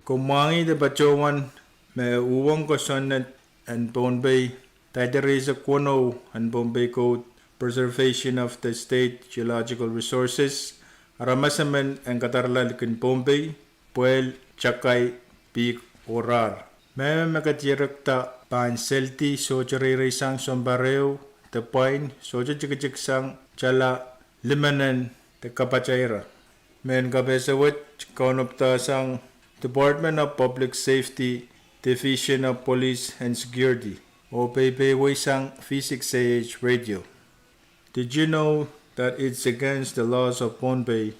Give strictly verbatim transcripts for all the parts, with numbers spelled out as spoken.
Kowe mwahngih de patohwan me uhwong kosonned en Pohnpei, daidai rieisek weneu en Pohnpei Code, Preservation of the State Geological Resources, aramas emen en kadarala likin Pohnpei, pwehl, takai, pihk oh rahr. Mehmen me kin dierekda pahn seldi sohte reireisang sounpar ehu de pwain, sohte tikitik sang tala limenen de kapataira. Mehn kapehse wet kaunopada sang Department of Public Safety, Division of Police and Security, oh peipeieisang V six A H Radio. Did you know that it's against the laws of Pohnpei,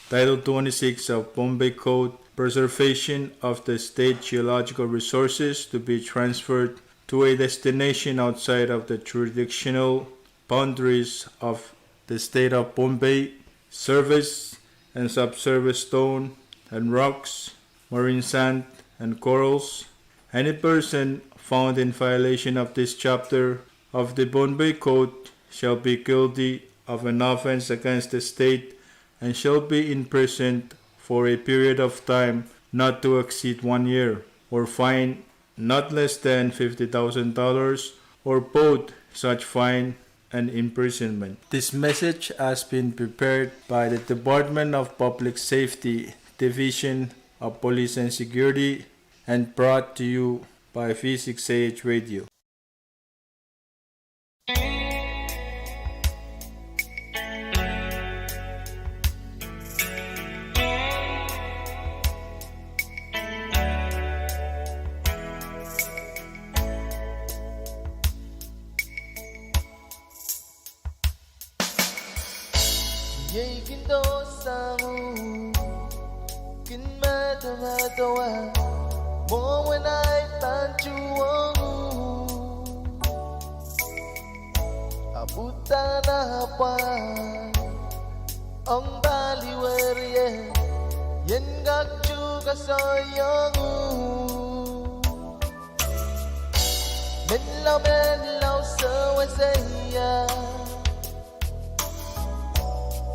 Title twenty-six of Pohnpei Code, preservation of the state geological resources to be transferred to a destination outside of the jurisdictional boundaries of the state of Pohnpei? Surface and subsurface stone and rocks, marine sand and corals. Any person found in violation of this chapter of the Pohnpei Code shall be guilty of an offense against the state and shall be imprisoned for a period of time not to exceed one year, or fine not less than fifty thousand dollars, or both such fine and imprisonment. This message has been prepared by the Department of Public Safety, Division of Police and Security, and brought to you by V six A H Radio. Iei kin dohsang uhk, kin medemedewe, mwohmw en ahi pahn tuhwong uhk. Ahpw uhdahn apwal ong pali weriei, I en kak tuhke soaiong uhk. Menlau, menlau, sewese ia.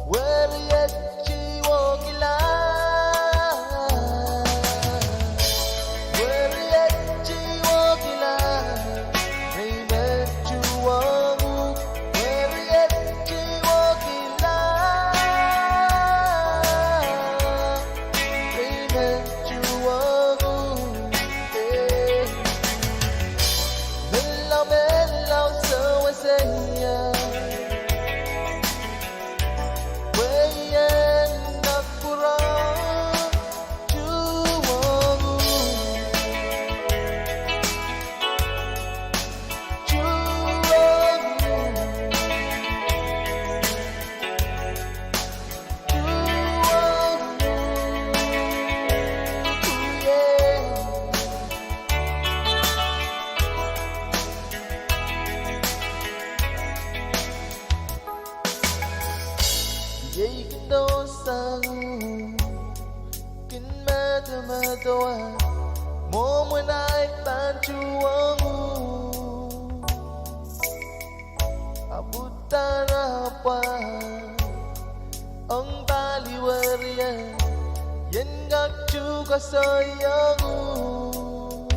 Weriei, tiwo kila. Weriei, tiwo kila. Nei men tuhwong uhk. Weriei, tiwo kila. Nei men tuhwong uhk. Eh. Menlau, menlau, sewese ia. Wehin Nakpurong, tuhwong uhk. Tuhwong uhk. Tuhwong uhk, oh yeah. Iei kin dohsang uhk, kin medemedewe, mwohmw en ahi pahn tuhwong uhk. Ahpw uhdahn apwal ong pali weriei, I en kak tuhke soaiong uhk.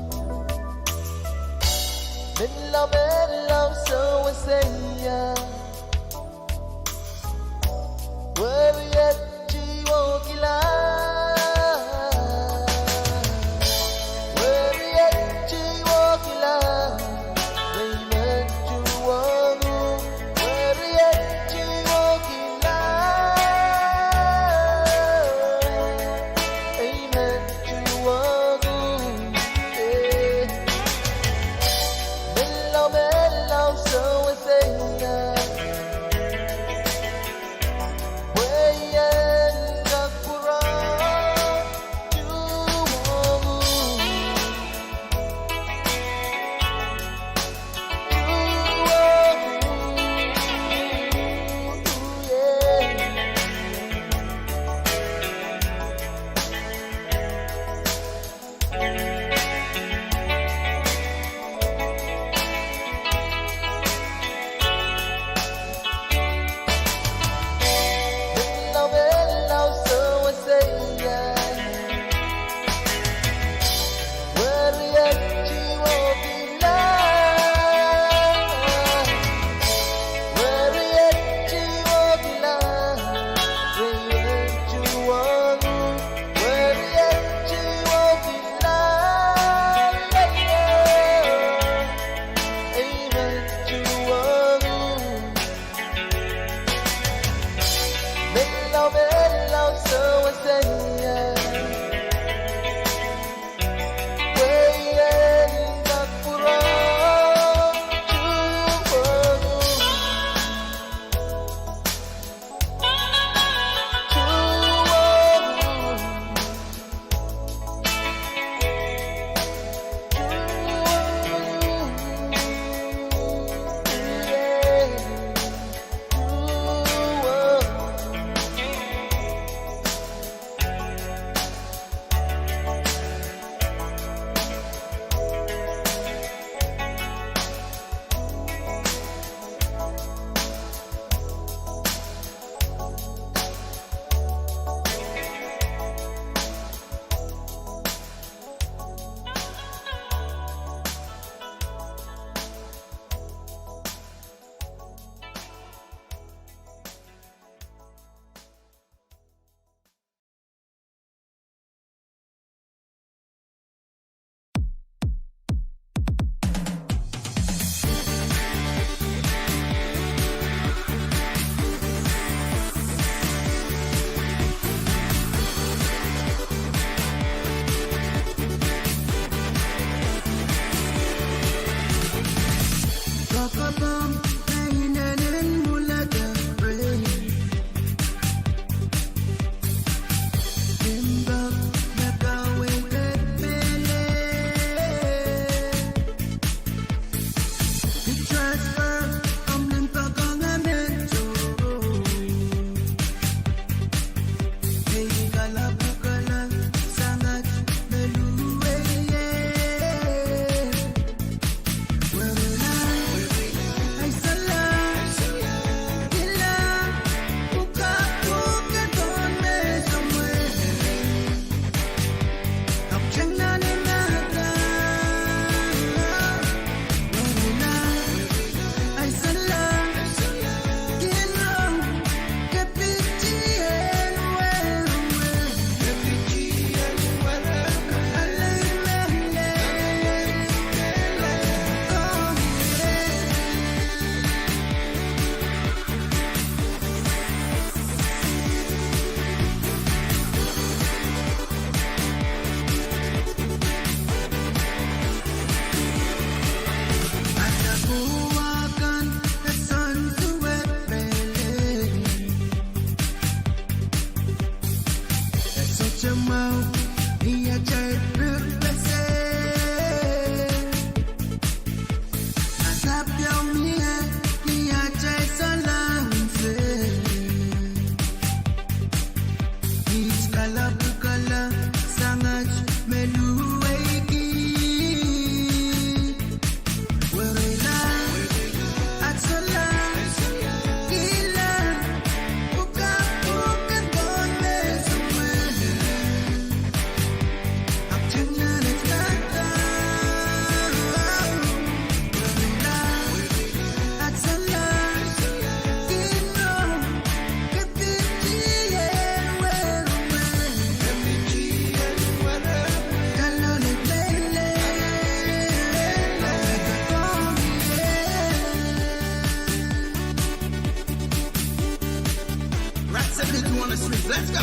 Menlau, menlau, sewese ia. Weriei, tiwo kila. Weriei, tiwo kila. Nei men tuhwong uhk. Weriei, tiwo kila. Nei men tuhwong uhk. Eh. Menlau, menlau, sewese Rat seventy-two on the streets. Let's go.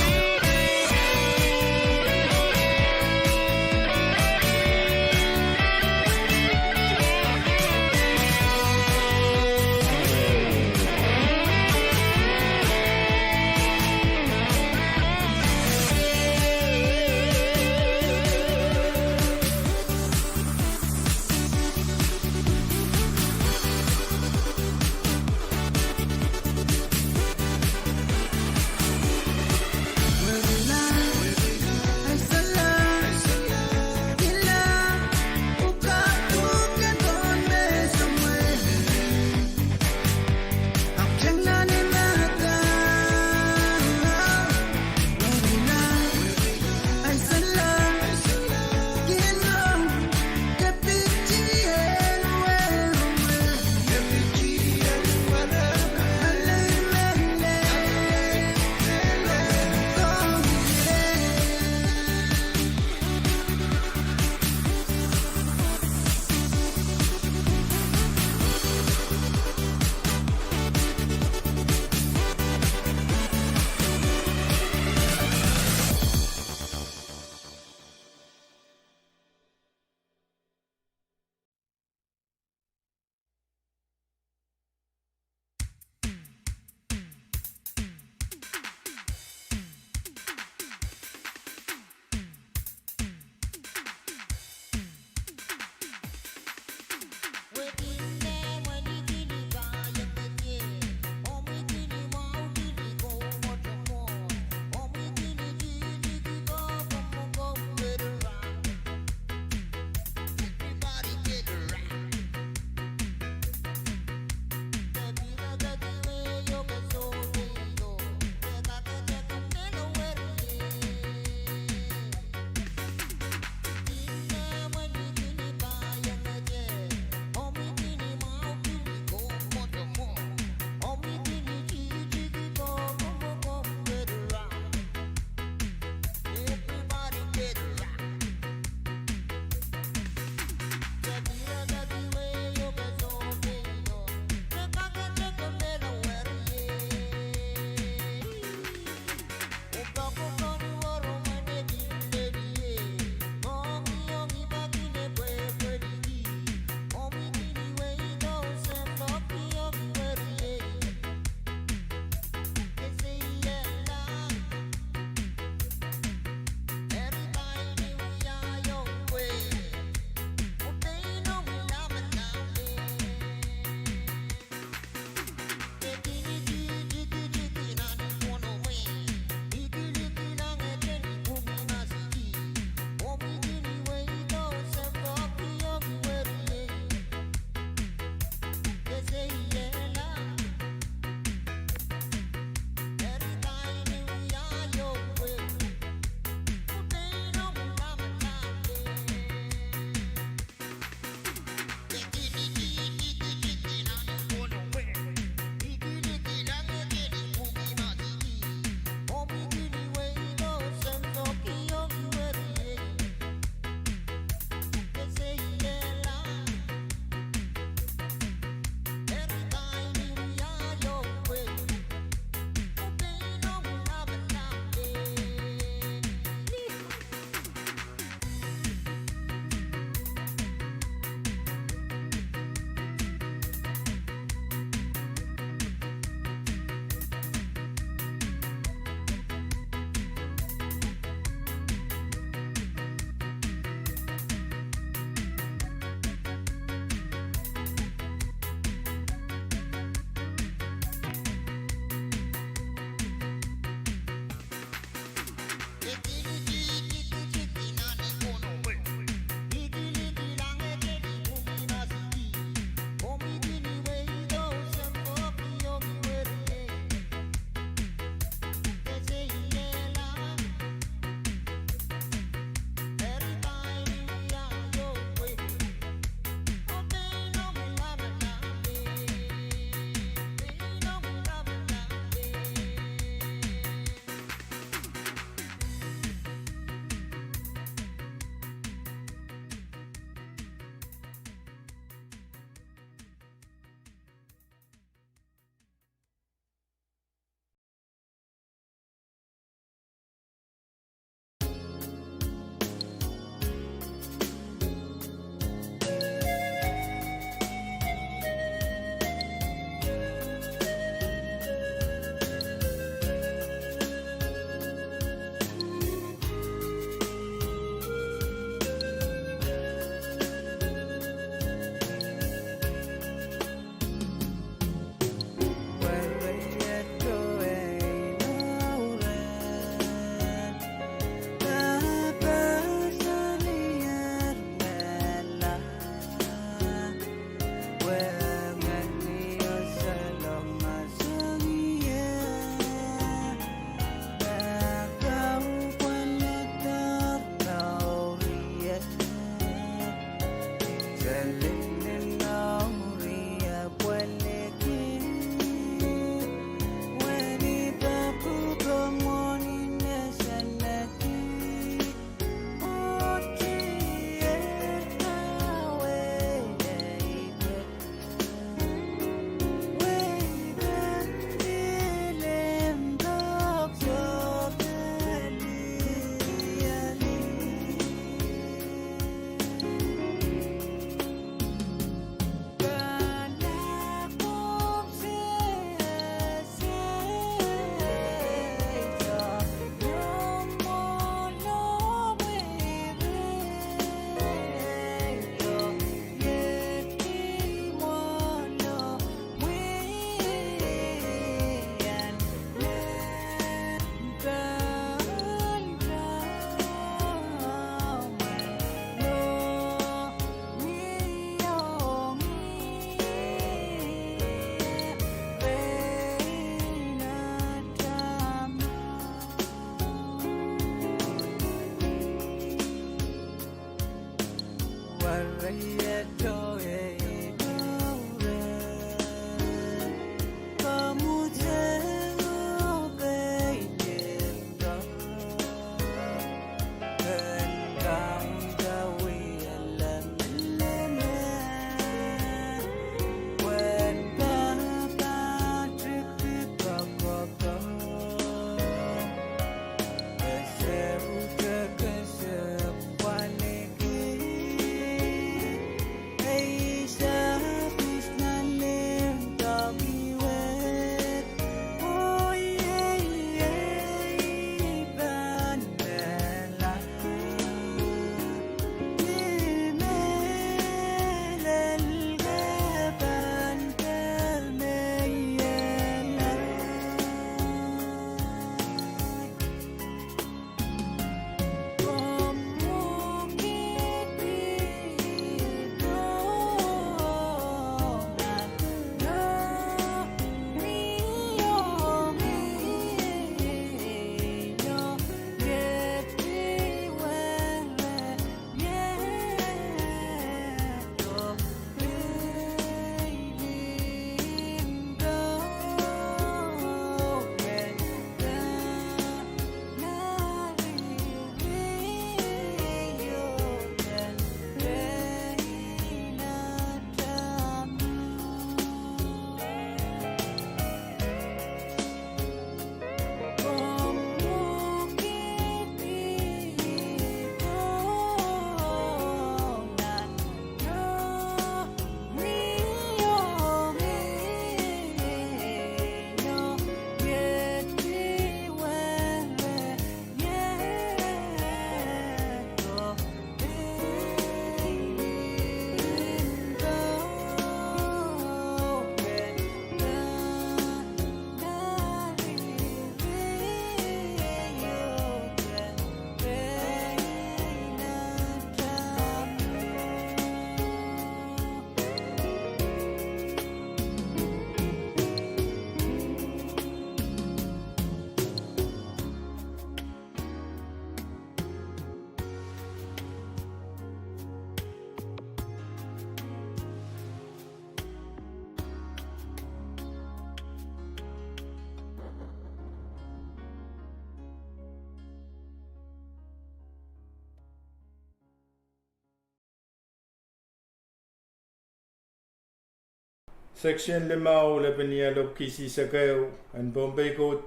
Section limau, lepin ialopki sihs ehu en Pohnpei Code,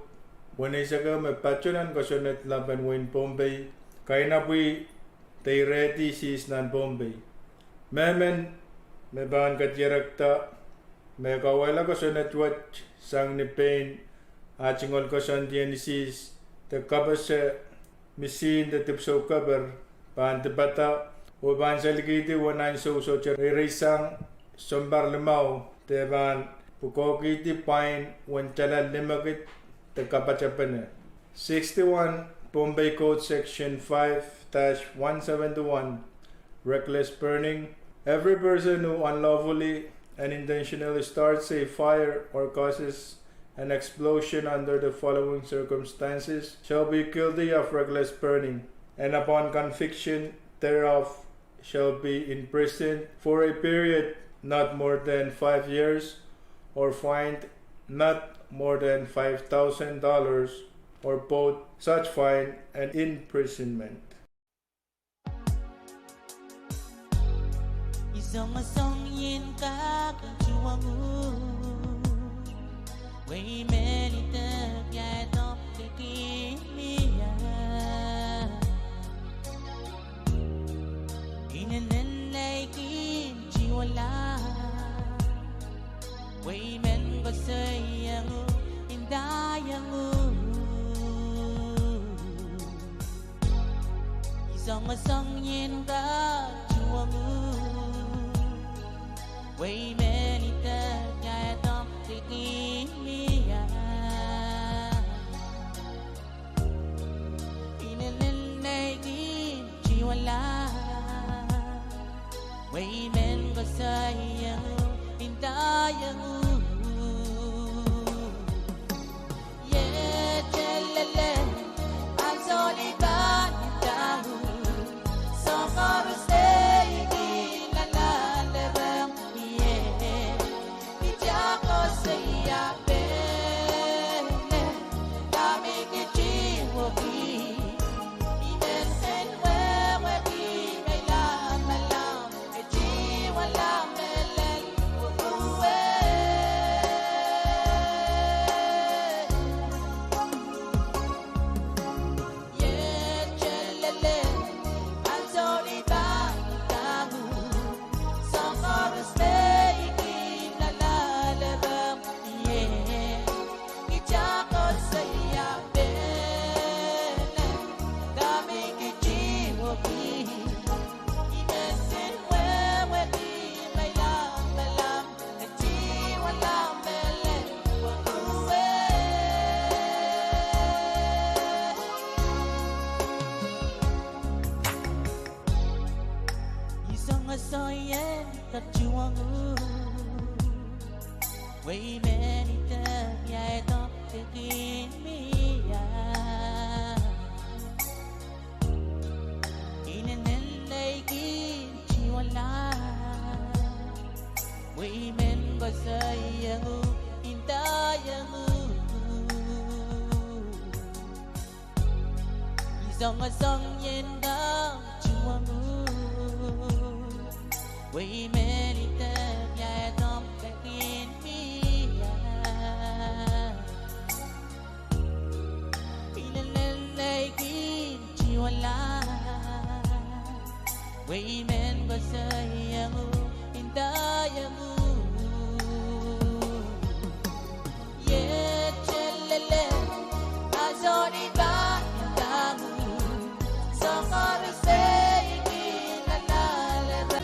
weneisek ehu me patohwan kosonned lapen wehin Pohnpei, kainapwi de irehdi sihs nan Pohnpei. Mehmen me pahn kadirekda me kauwehla kosonned wet sang ni pein ah tungoal koasoandi en sihs de kapehse misihn de dipwisou keper pahn dipada oh pahn salikihdi uwen ansou sohte reireisang sounpar limau de pahn pwukoahkihdi pwain uwen tala limekid de kapatapene. Sixty-one, Pohnpei Code Section five dash one seventy-one, reckless burning. Every person who unlawfully and intentionally starts a fire or causes an explosion under the following circumstances shall be guilty of reckless burning, and upon conviction thereof shall be imprisoned for a period not more than five years, or fined not more than five thousand dollars, or both such fine and imprisonment. I songosong ien kak en tuhwong uhk, pwe I men idek ia doadoahk kekeimia. Inenen nei kin tiwala, pwe I men koasoiong uhk, indaiong uhk. I songosong ien kak tuhwong uhk, pwe I men idek ia doadoahk kekeimia. Inenen nei kin tiwala, pwe I men koasoiong uhk, indaiong uhk. Iet lelehng ansou I pahn inda uhk, soang koaros me I kin alehda rehmw ie. I tia koasoia pene, dahme I ketiwehki, I men wehwehki me I lamalam, e tiwala me lel wehwehki. Iet lelehng ansou I pahn inda uhk, soang koaros me I kin alehda rehmw ie. I tia koasoia pene, dahme I ketiwehki, I men wehwehki me I lamalam, e tiwala me lel wehwehki. I songosong ien kak tuhwong uhk, pwe I men idek ia doadoahk kekeimia. Inenen nei kin tiwala, pwe I men koasoiong uhk, indaiong uhk. I songosong ien kak tuhwong uhk, pwe I men idek ia doadoahk kekeimia. Inenen nei kin tiwala, pwe I men koasoiong uhk, indaiong uhk. Iet lelehng ansou I pahn inda uhk, soang koaros me I kin alehda rehmw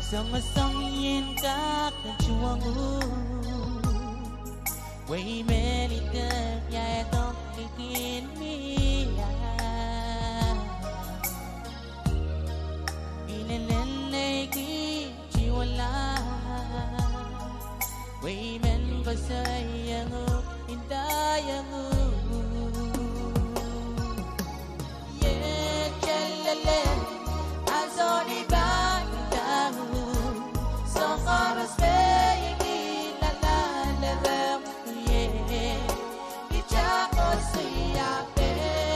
Songosong ien kak en tuhwong uhk, pwe I men idek ia doadoahk kekeimia. Inenen nei kin tiwala, pwe I men koasoiong uhk, indaiong uhk. Iet lelehng ansou I pahn inda uhk, soang koaros me I kin alehda rehmw ie. I tia koasoia pene,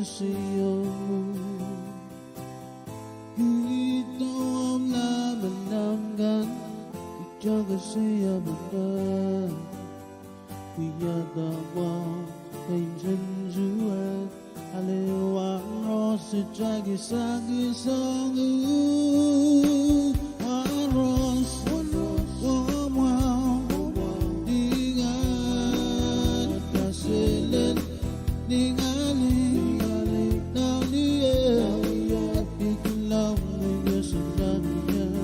Sio, kihdo omw lamalam kan, I tohke sio pene. Wiahda mwahu, e nsensuwed, ale Wahnpoaros, I kisakis ong uhk, Wahnpoaros, oh mwahu, oh mwahu, ni ngehn, kaselel, ni ngehn, ni ngehn, ni ngehn, ni ngehn, ni ngehn, ni ngehn,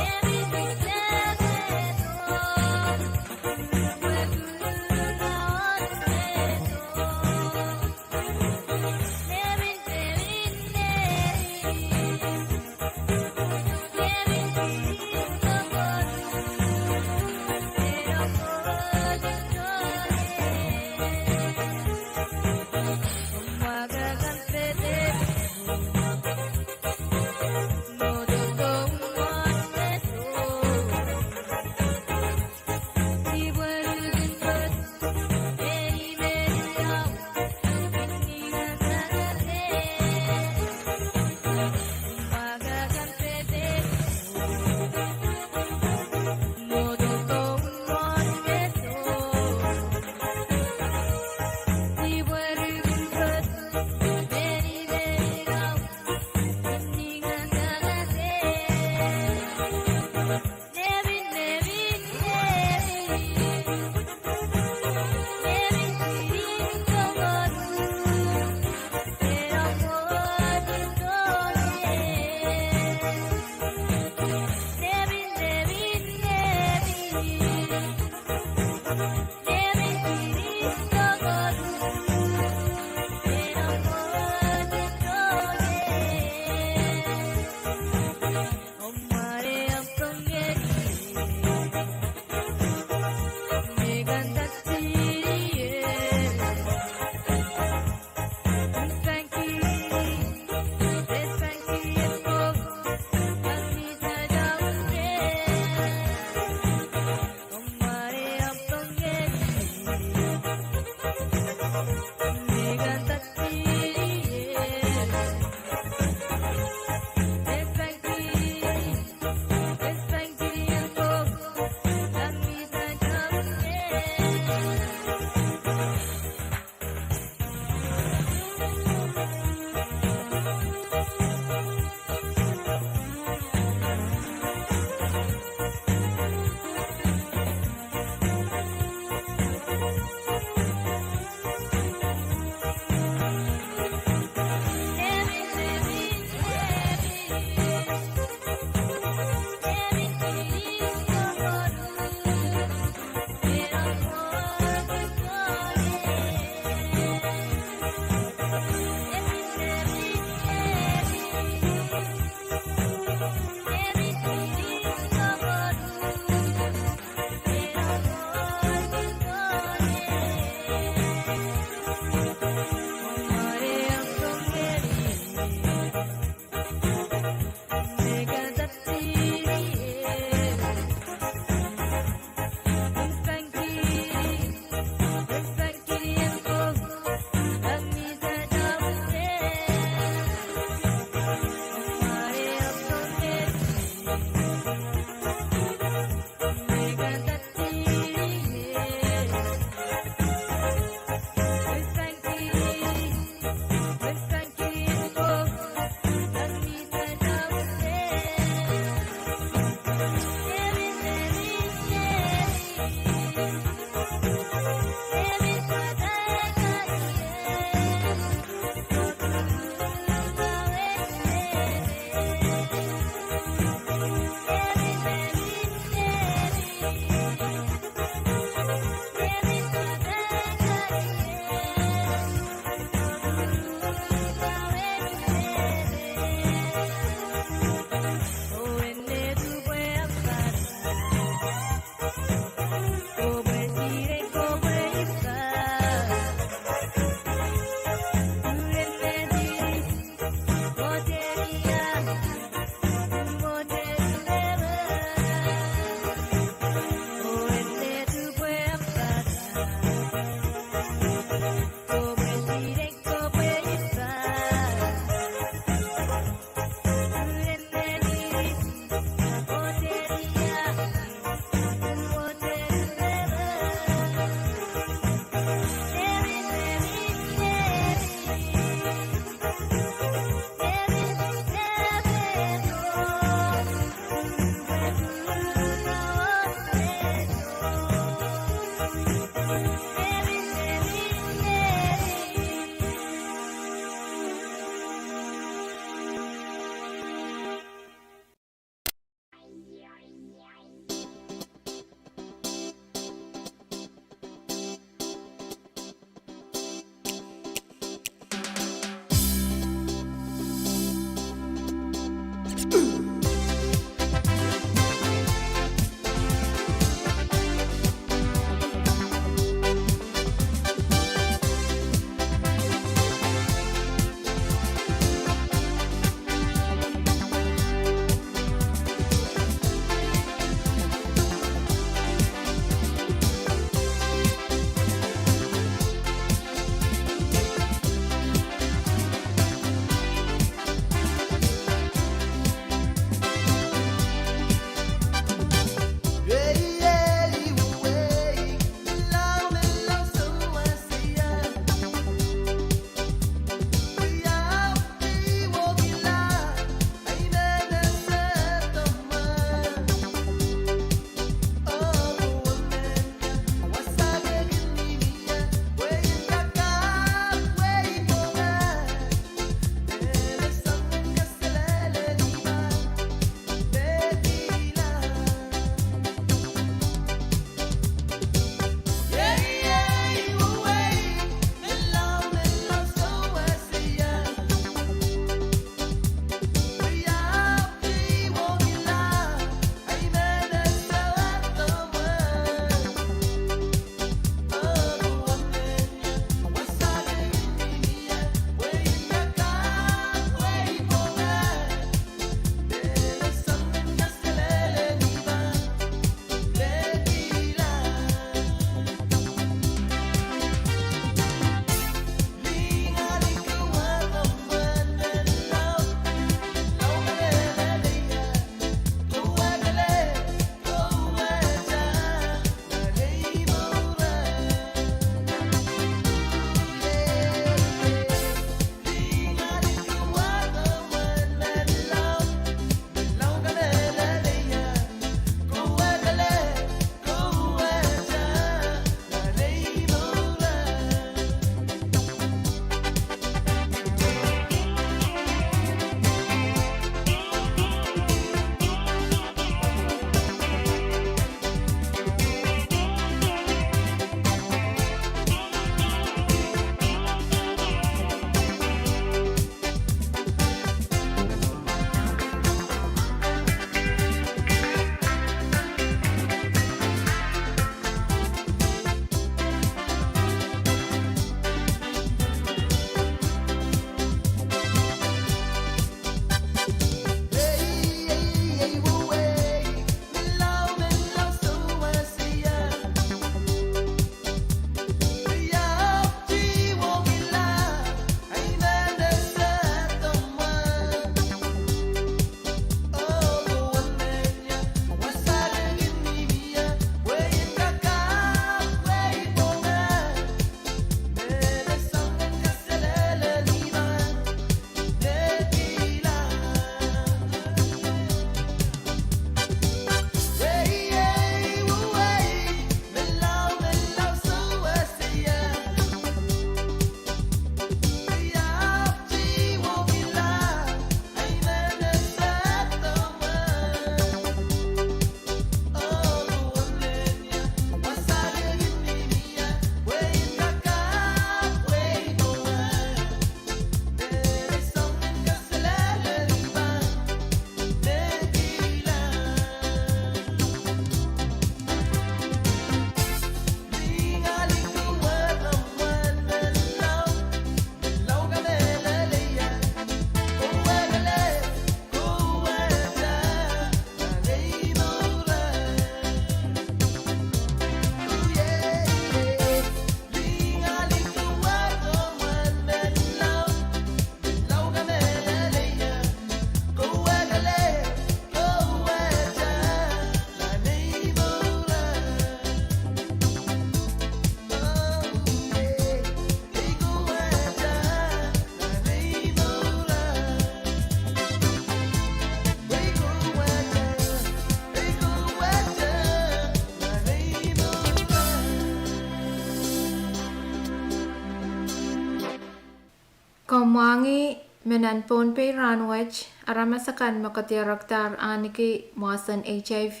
Mwahngih me nan Pohnpei rahnwet, aramas akan me kedirekdahr ahneki mwahsen HIV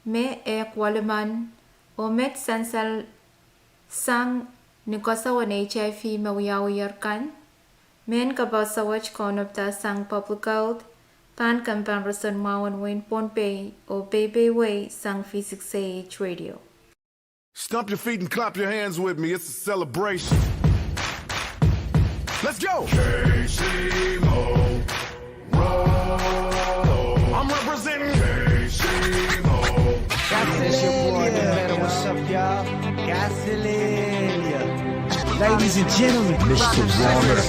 me ehk welimen, oh met sansal sang ni koasoan HIV me wiawiher kan, mehn kapehse wet kaunopda sang Public Health, pahn kemehla roson mwahu en wehin Pohnpei oh peipeiewe sang V six A H Radio. Stomp your feet and clap your hands with me. It's a celebration. Let's go! K C M O. I'm representing K C M O. It's your boy, the Metal. What's up, y'all? Gasoline. Ladies and gentlemen, Mister Warner.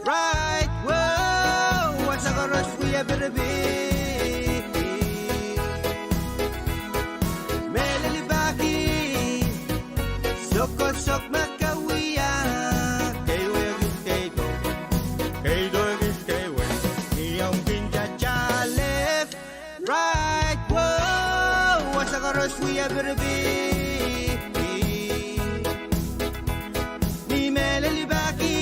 Right, whoa, wasa koaros wie piripir. Mehlel I pahki, sokosok me ke wia, keiwe kis keido, keido kis keiwe, ni omw kin tatahlap. Right, whoa, wasa koaros Wia piripir, ni mehlel I pahki,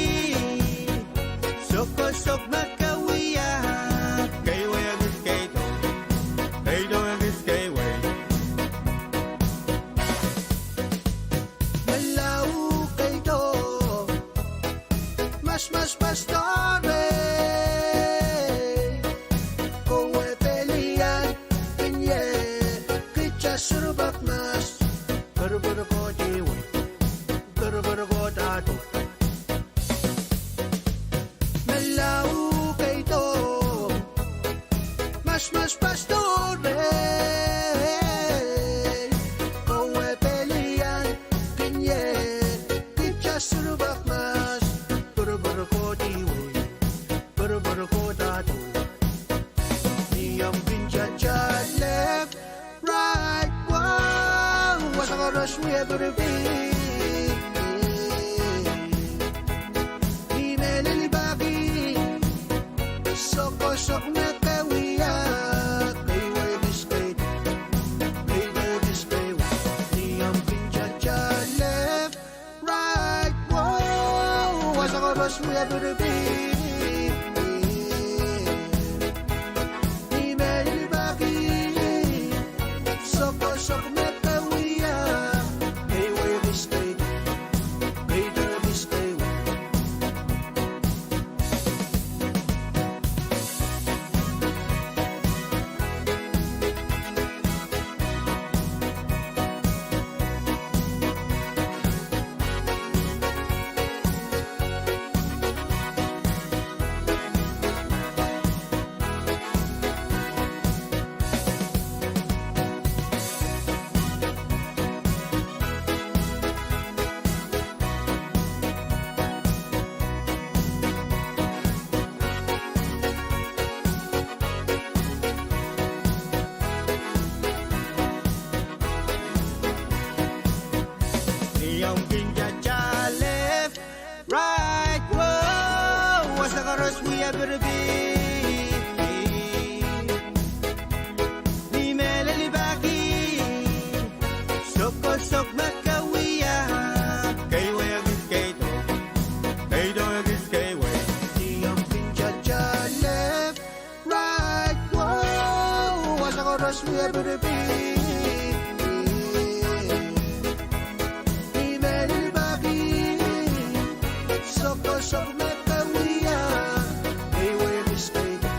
sokosok me ke wia, keiwe kis keido, keido kis keiwe. Me lao keido, mas mas pastor me, kowe pelian, kin ie, kitail sohte pak mas. Pirpir Koht iwe, pirpir Koht ato. Me lao keido, mas mas pastor me, kowe pelian, kin ie, kitail sohte pak mas. Pirpir Koht iwe, pirpir Koht ato. Ni omw kin tatail left, right, wow, wasa koaros wie piripir. Ni mehlel I pahki, sokosok me ke wia, keiwe kis keido, keido kis keiwe. Ni omw kin tatail left, right, wow, wasa koaros wie piripir. Ni mehlel I pahki, sokosok me ke wia, keiwe kis keido, keido kis keiwe. Ni omw kin tatail left, right, wow, wasa koaros wie piripir. Ni mehlel I pahki, sokosok me ke wia, keiwe kis keido, keido kis keiwe. Ni omw kin tatail left, right, wow, wasa koaros wie piripir. Ni mehlel I pahki, sokosok me ke wia, keiwe kis keido,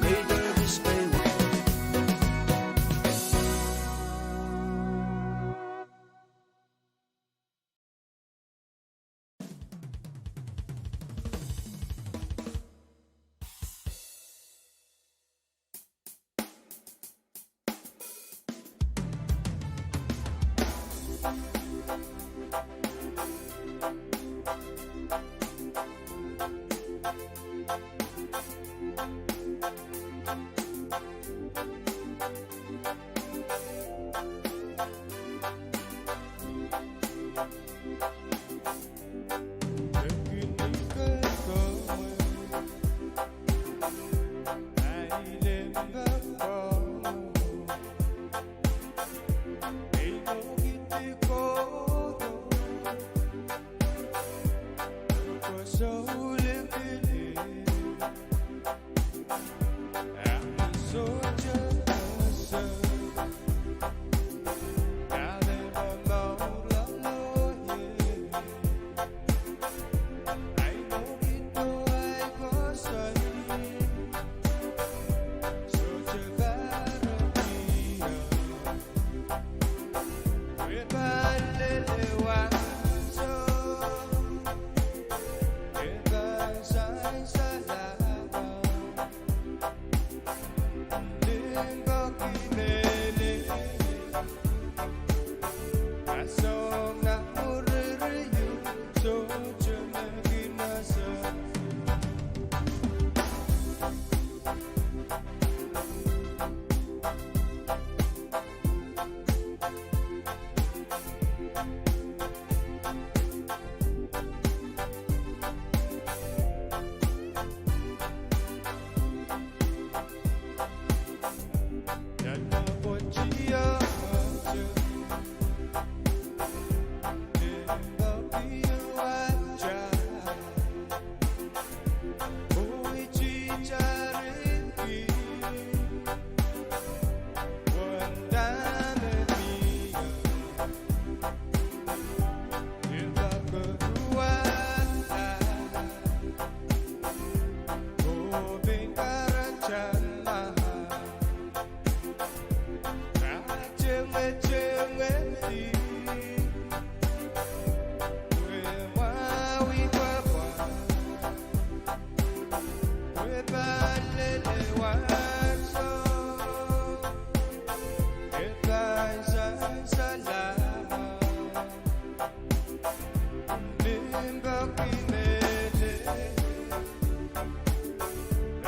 keido kis keiwe.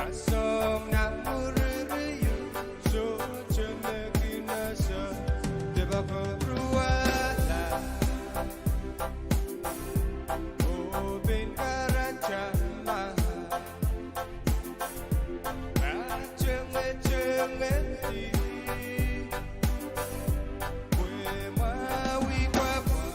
Song na muririu, sohte me kin ese, de pahn koruwala. Oh pein karanta ma, a tengetengedi, pwe mwahu I pwapwa.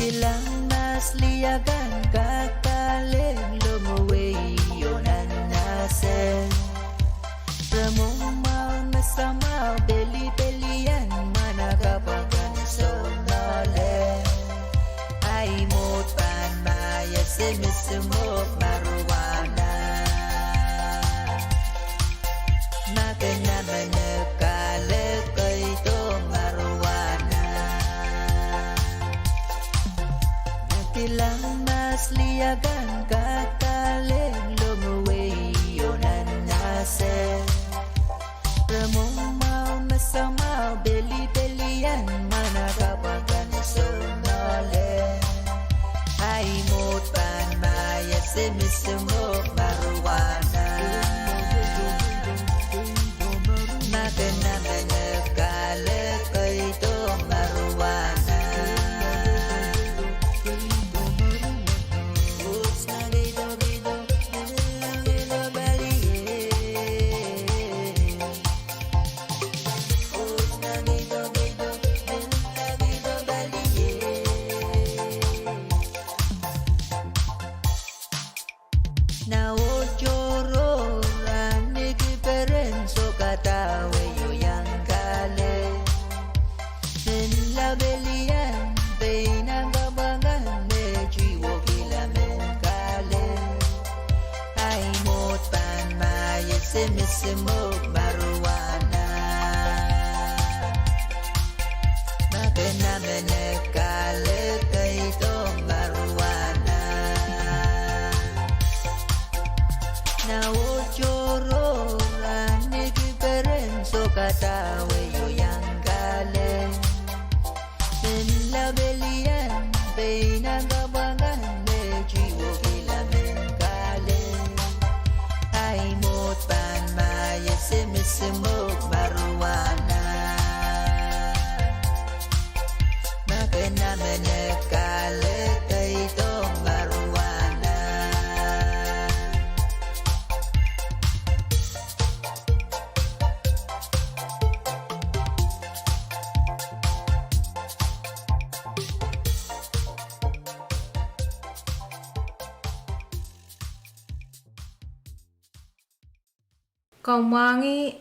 Kilang mahs liakan kakalehng lohmw wehi oh nan nahse. Re mwohmw mwahu me samwahu, pelipelian mwahnakapw akan sounale. Ahi mwohd pahn maie, se mihs mwohmw marijuana. Ma ke namenek, kalek, keido marijuana. Kilang mahs liakan kakalehng lohmw wehi oh nan nahse. Re mwohmw mwahu me samwahu, pelipelian mwahnakapw akan sounale. Ahi mwohd pahn maie, se mihs mwohmw marijuana. Ma ke namenek, kalek, keido marijuana. Na ohtoro, rahnwet, peren soh kadawei oh iang kalek. Mehn lapelian, pein nan kapw akan me tihwokihla mehn kalek. Ahi mwohd pahn maie, se mihs mwohmw marijuana. Ma ke namenek, kalek, keido marijuana. Na ohtoro, rahnwet, peren soh kadawei oh iang kalek. Mehn lapelian, pein nan kapw akan me tihwokihla mehn kalek. Ahi mwohd pahn maie, se mihs mwohmw marijuana. Ma ke namenek, kalek, keido marijuana. Kamwangih,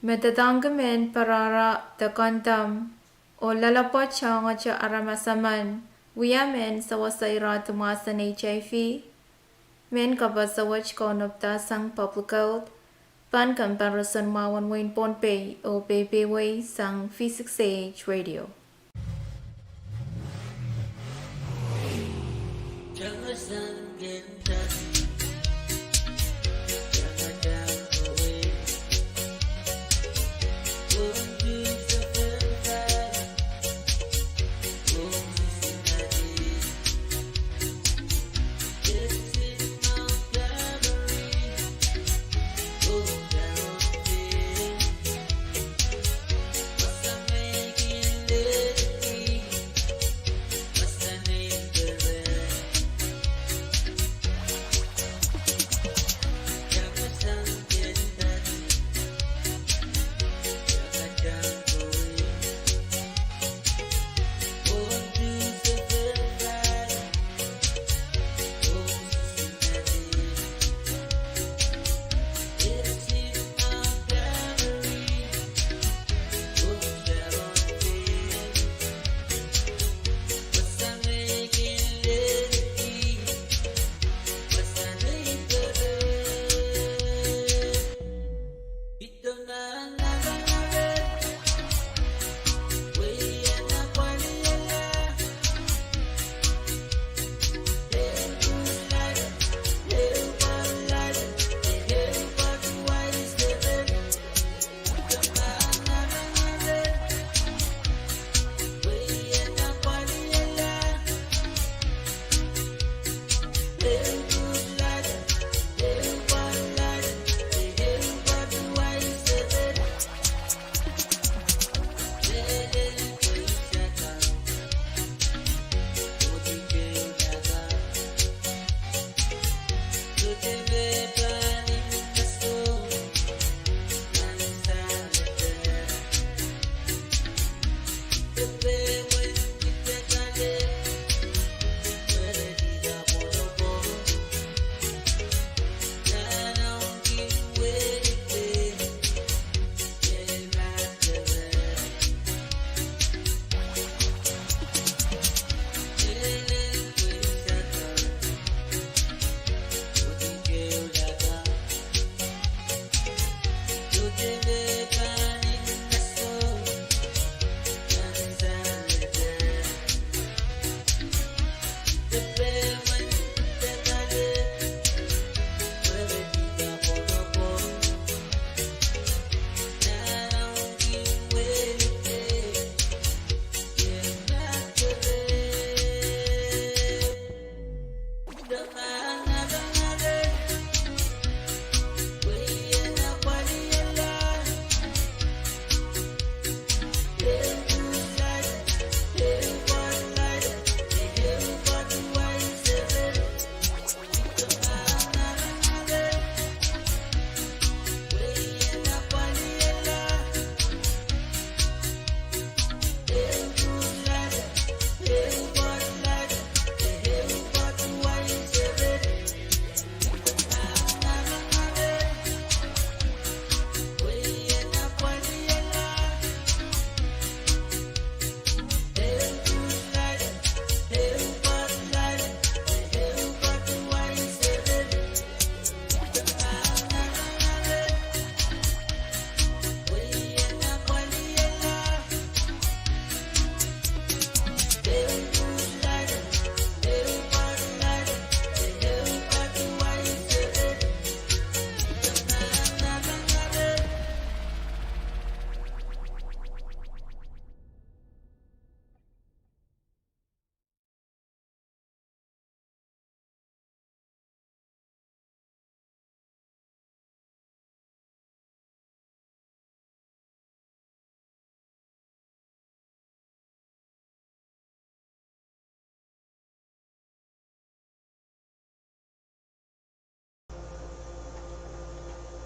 me doadoahngki mehn parara de kondom oh loalopwoat soahngete aramas emen wia mehn sewese irehdi mwahsen HIV. Mehn kapehse wet kaunopada sang Public Health, Pahn comparison mwahu en wehin Pohnpei oh peipeiewe sang V six A H Radio.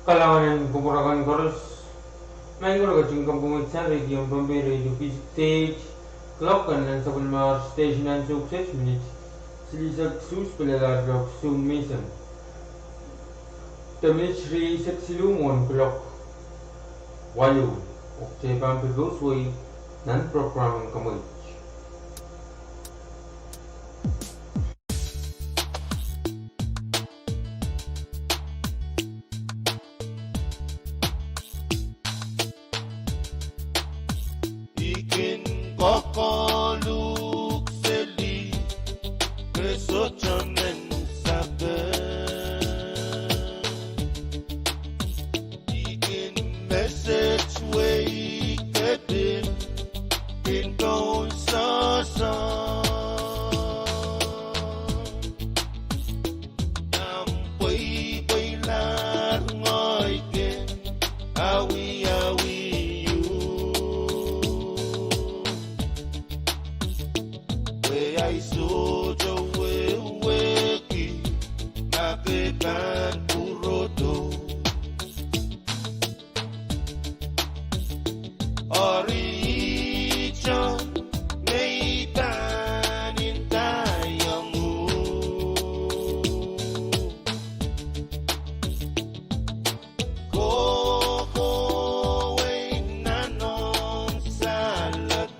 Kalahngan en kupwur akan koaros. Maing ko, ketin komw pwungki sang radio en Pohnpei, radio V six A H. Clock en nan sapwellimomwi station ansou kiset minit silihsek isuhs pil ahr clock soun menseng. De minit rieisek siluh mwohn clock waluh, oh kitail pahn pil kousoai nan program en Kamwekid. Kokohluhk seli, ke sohte men sape. I kin message wei ke pil kin kaun sohso. Nan pweipweilahr ngehi kin awiawi uhk. Pwe ahi sohte wehwehki ma ke pahn pwurodo. Eri ihte me I pahn ndaiong uhk. Kohkohwei nan omw saledek.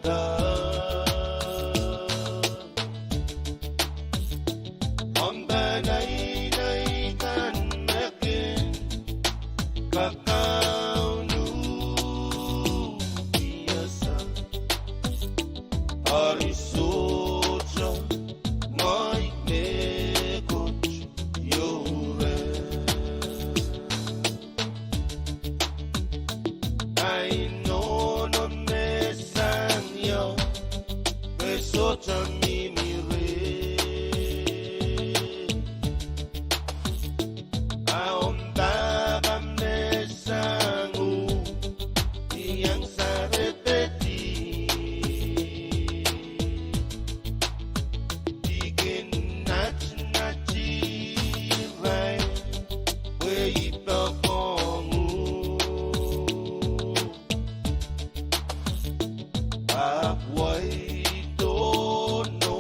Omw peneinei kan me kin kakaun uhk iasa. Eri sohte ngehi mehkot iou reh. Ahi nohno me sang ieu, ke sohte mihmi reh. A omw pahpa me sang uhk, I iang saledekdi. I kin natnat irail, pwe I poakohng uhk. Ahpw wa I dohno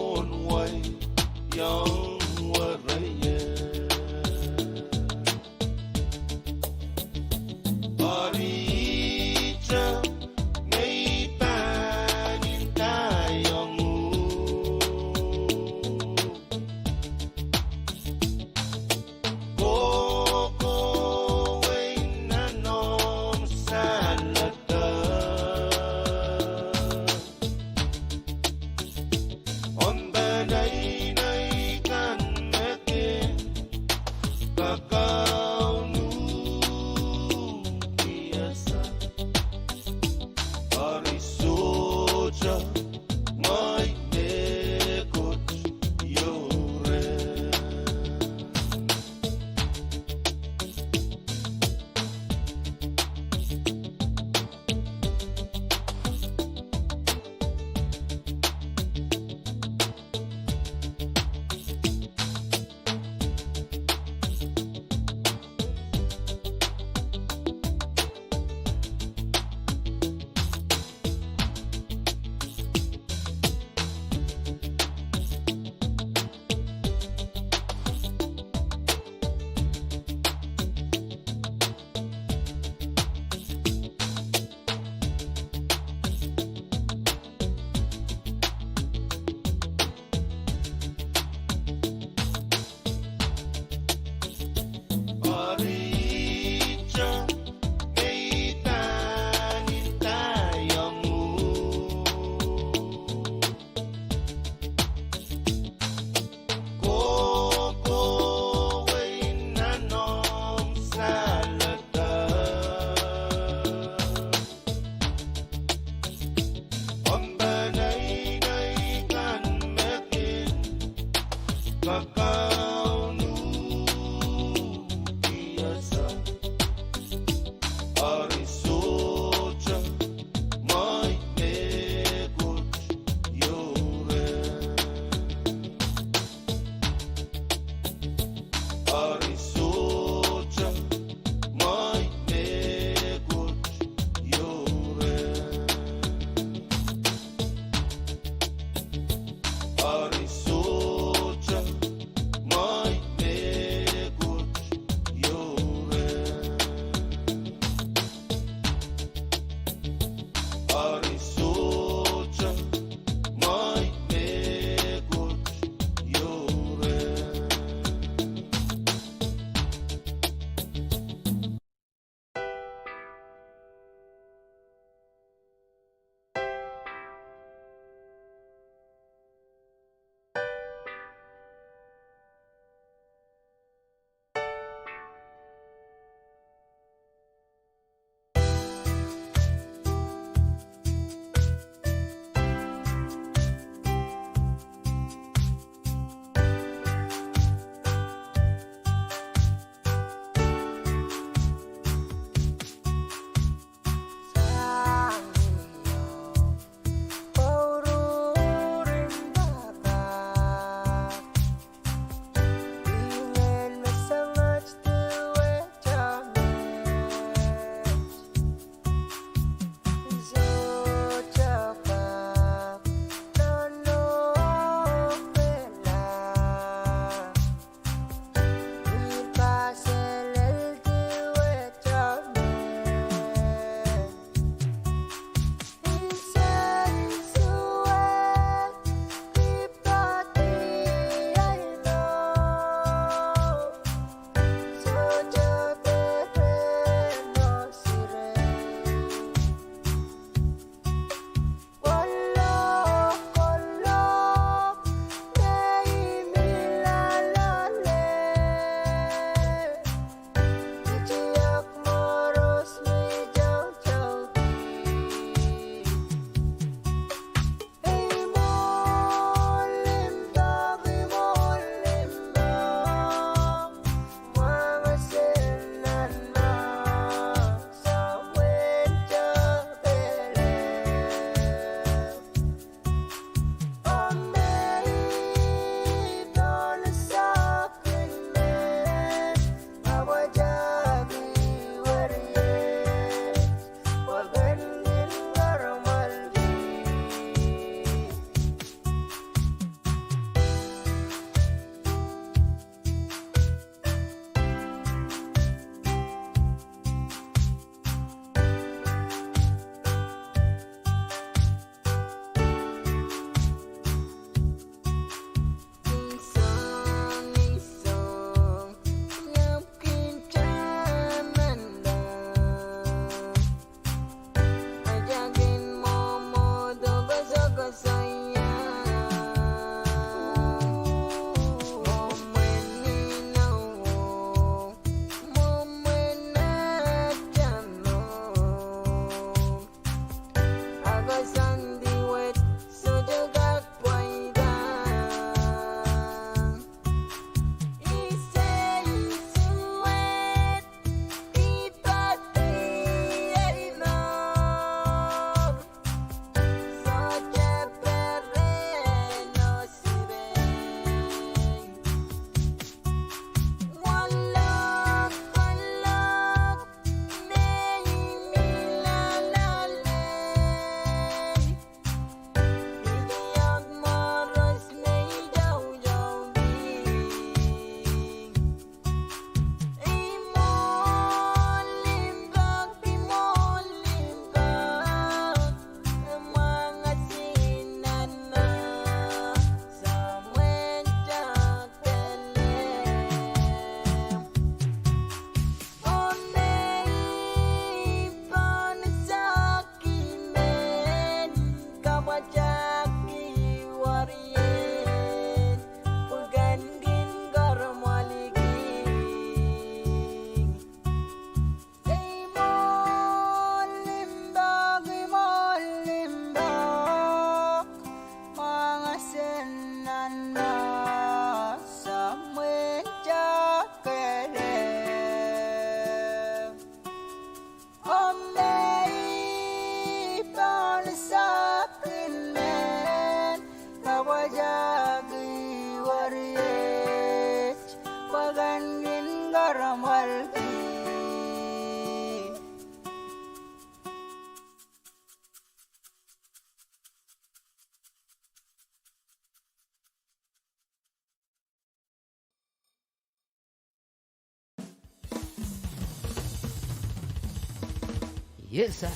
Yes, sir.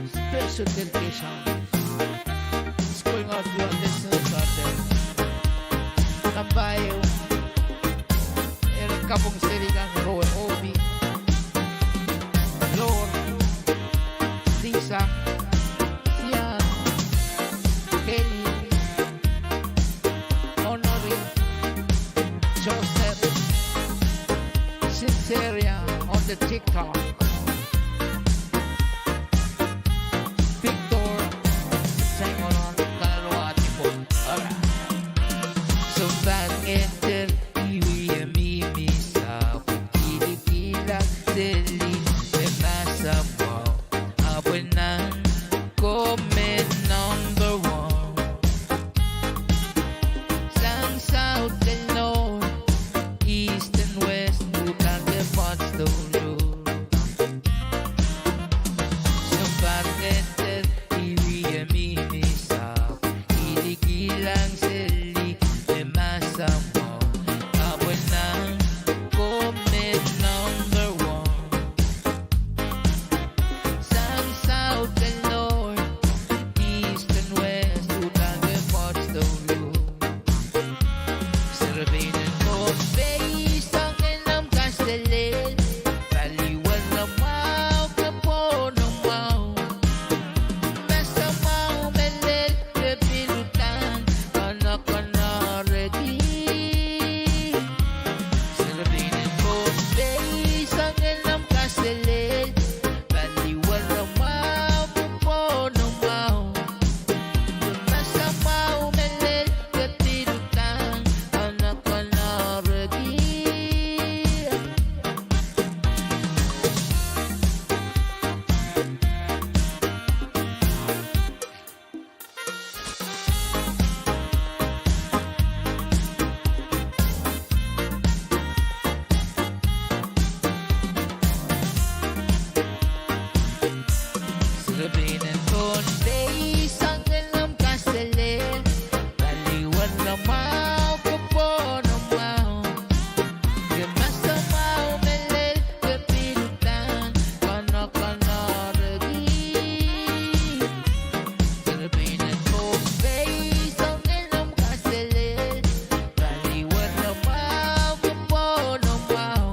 Special dedication is going out to our listeners out there. Nambaio, eri kapwung seli kan Rowe Obi, Lor, Lisa, Sian, Kelly, Honori, Joseph, Sinceria on the TikTok. Victor, Sengoron, Kalwati Pon. Alright. Sounpar ngehn, ih wie mihmi sahpw, kilikilang seli me mahsen mwahu, ahpw nan ko me number one. Sang south and north, east and west, uhdahn ke pwoat stohlo. Sounpar ngehn, ih wie mihmi sahpw, kilikilang seli me mahsen mwahu, ahpw nan ko me number one. Sang south and north, east and west, uhdahn ke pwoat stohlo. Serepein en Pohnpei, soangen omw kaselel, paliwar mwahu, kepwohn mwahu, mahsen mwahu me lel, ke pil uhdahn konokonohrki. Serepein en Pohnpei, soangen omw kaselel, paliwar mwahu, kepwohn mwahu, mahsen mwahu me lel, ke pil uhdahn konokonohrki. Serepein en Pohnpei, soangen omw kaselel, paliwar mwahu, kepwohn mwahu, mahsen mwahu me lel, ke pil uhdahn konokonohrki. Serepein en Pohnpei, soangen omw kaselel, paliwar mwahu, kepwohn mwahu,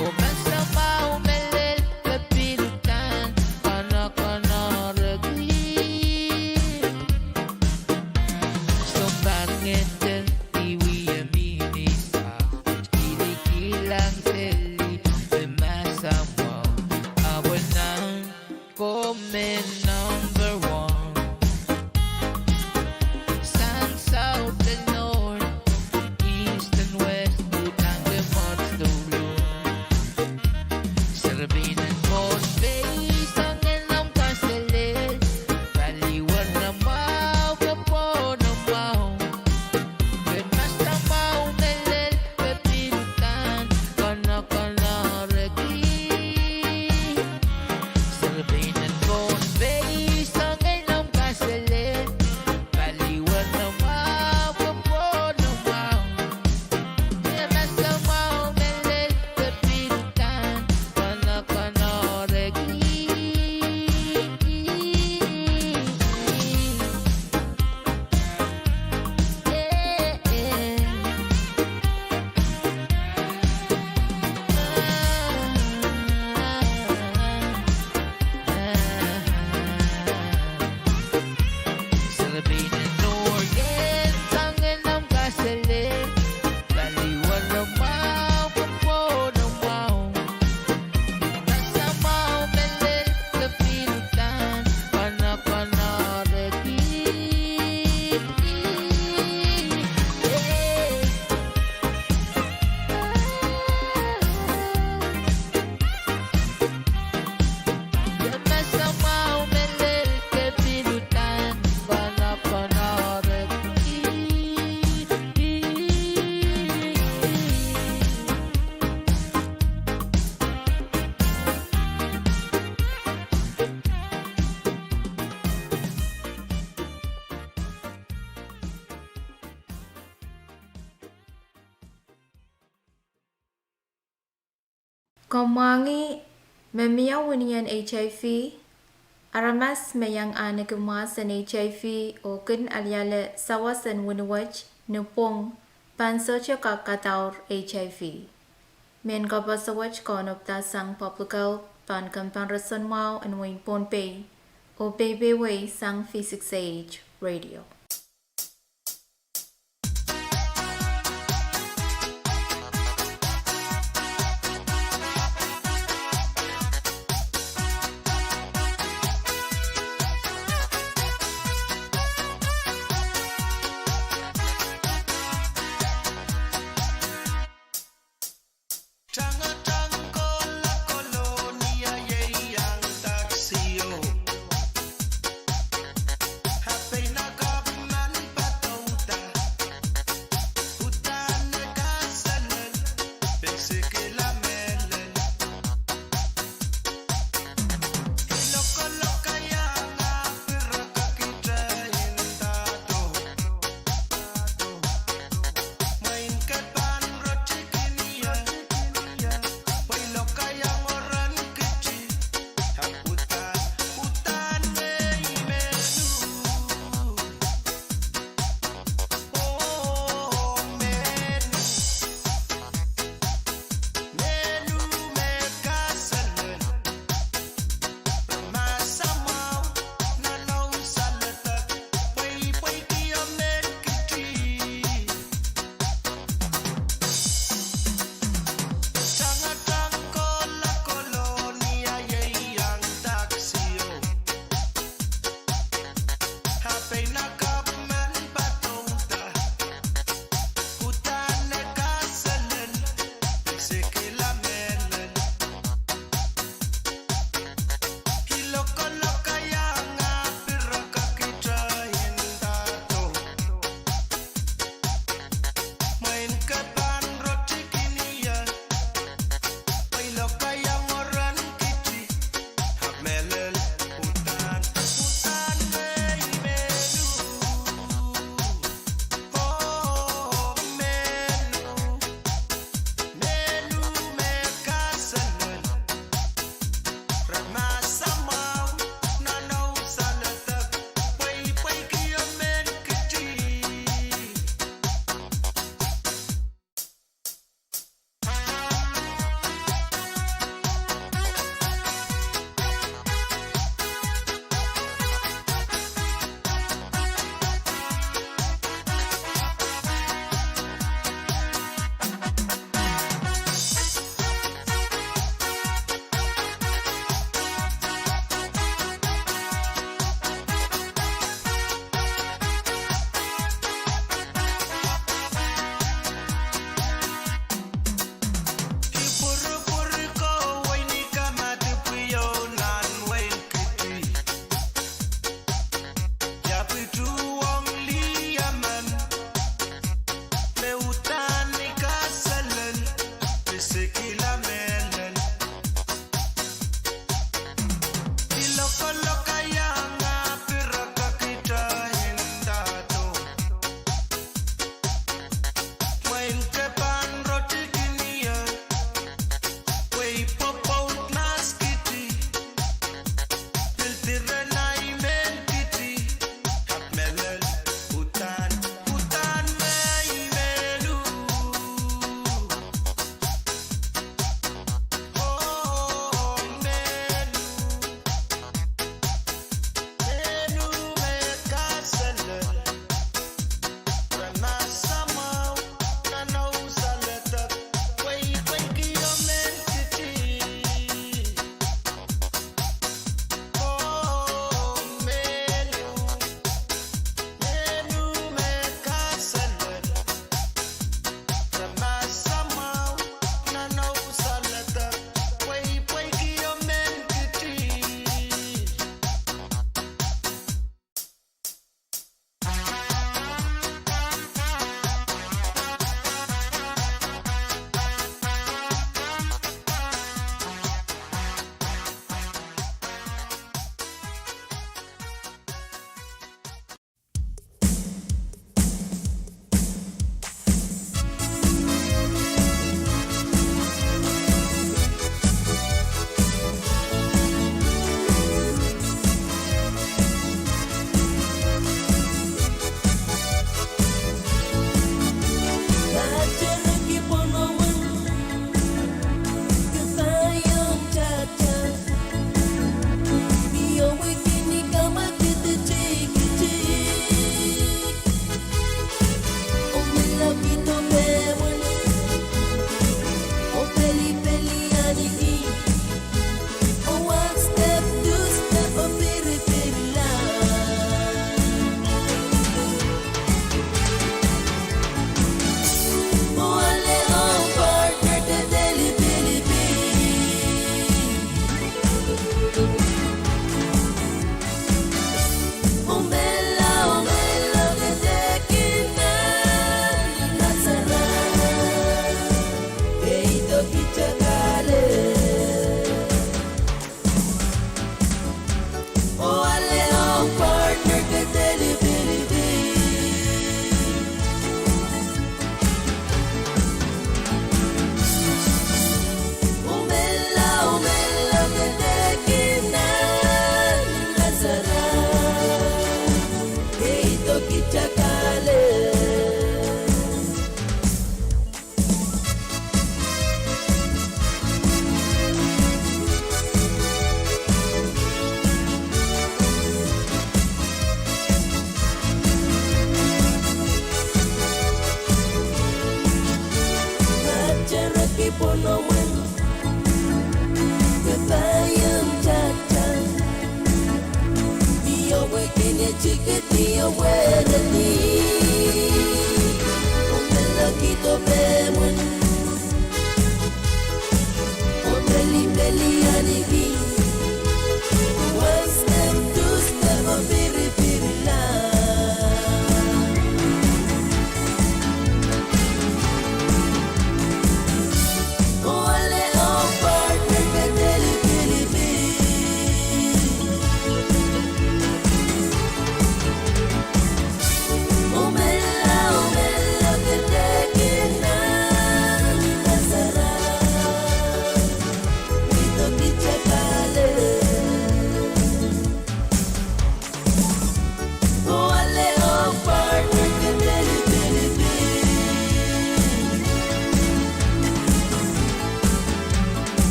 oh mahsen mwahu me lel, ke pil uhdahn konokonohrki. Sounpar ngehn, ih wie mihmi sahpw, kilikilang seli me mahsen mwahu, ahpw nan ko me number one. Sang south and north, east and west, uhdahn ke pwoat stohlo. Serepein en Pohnpei, soangen omw kaselel, paliwar mwahu, kepwohn mwahu, mahsen mwahu me lel, ke pil uhdahn konokonohrki. Serepein en Pohnpei, soangen omw kaselel, paliwar mwahu, kepwohn mwahu, mahsen mwahu me lel, ke pil uhdahn konokonohrki. Komw mwahngih me mie wini en HIV? Aramas me iang ahneki mwahs en HIV oh kin aliale sawas en wini wet ni pwong pahn sohte kak kadaur HIV. Mehn koapoaso wet kaunopda sang Public Health pahn kompoakepahrasonmwahu en wehin Pohnpei oh peipeiewi sang V six A H Radio. Tangatang kohla Kolonia ieiang daksio. Hapeina kapw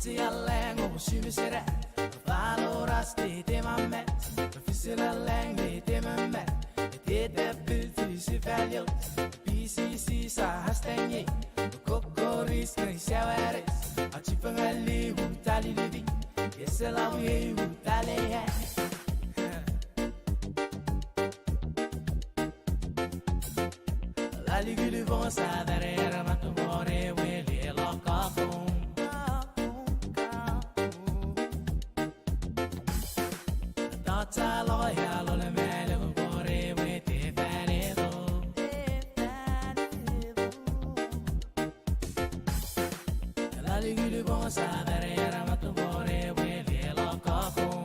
Sialeng oh Simisira, Valoras de Demamet, Fisilaleng de Demamet, de Depil Fisifalio, P C C sa Hastangi, Kokoris Nai Sawaris, Achipangali Utalilidi, Eselawi Utalea. Lalikilipong sa dare ara matumore wele lokakong. Tata loya lole mele kore wete faledo. Lalikilipong sa dare ara matumore wele lokakong.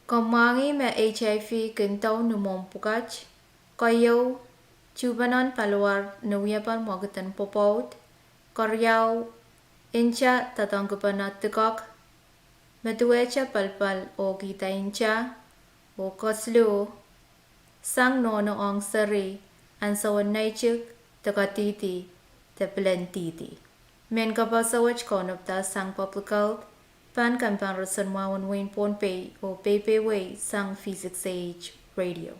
Komw mwahngih me HIV kin dau ni mwohmw pwukat, keieu, tuhpeno paliwar ni wiepen mwekid en pwopwoud, keriau, nta doadoahngkipene dikek, me duwehte pelpel oh kihda nta, oh kesiluh, sang nohno ong seri, ansou en neitik, de kadihdi, de pilen dihdi. Mehn kapaso wet kaunopda sang Public Health, pahn kempein roson mwahu en wehin Pohnpei oh peipeiewi sang V six A H Radio.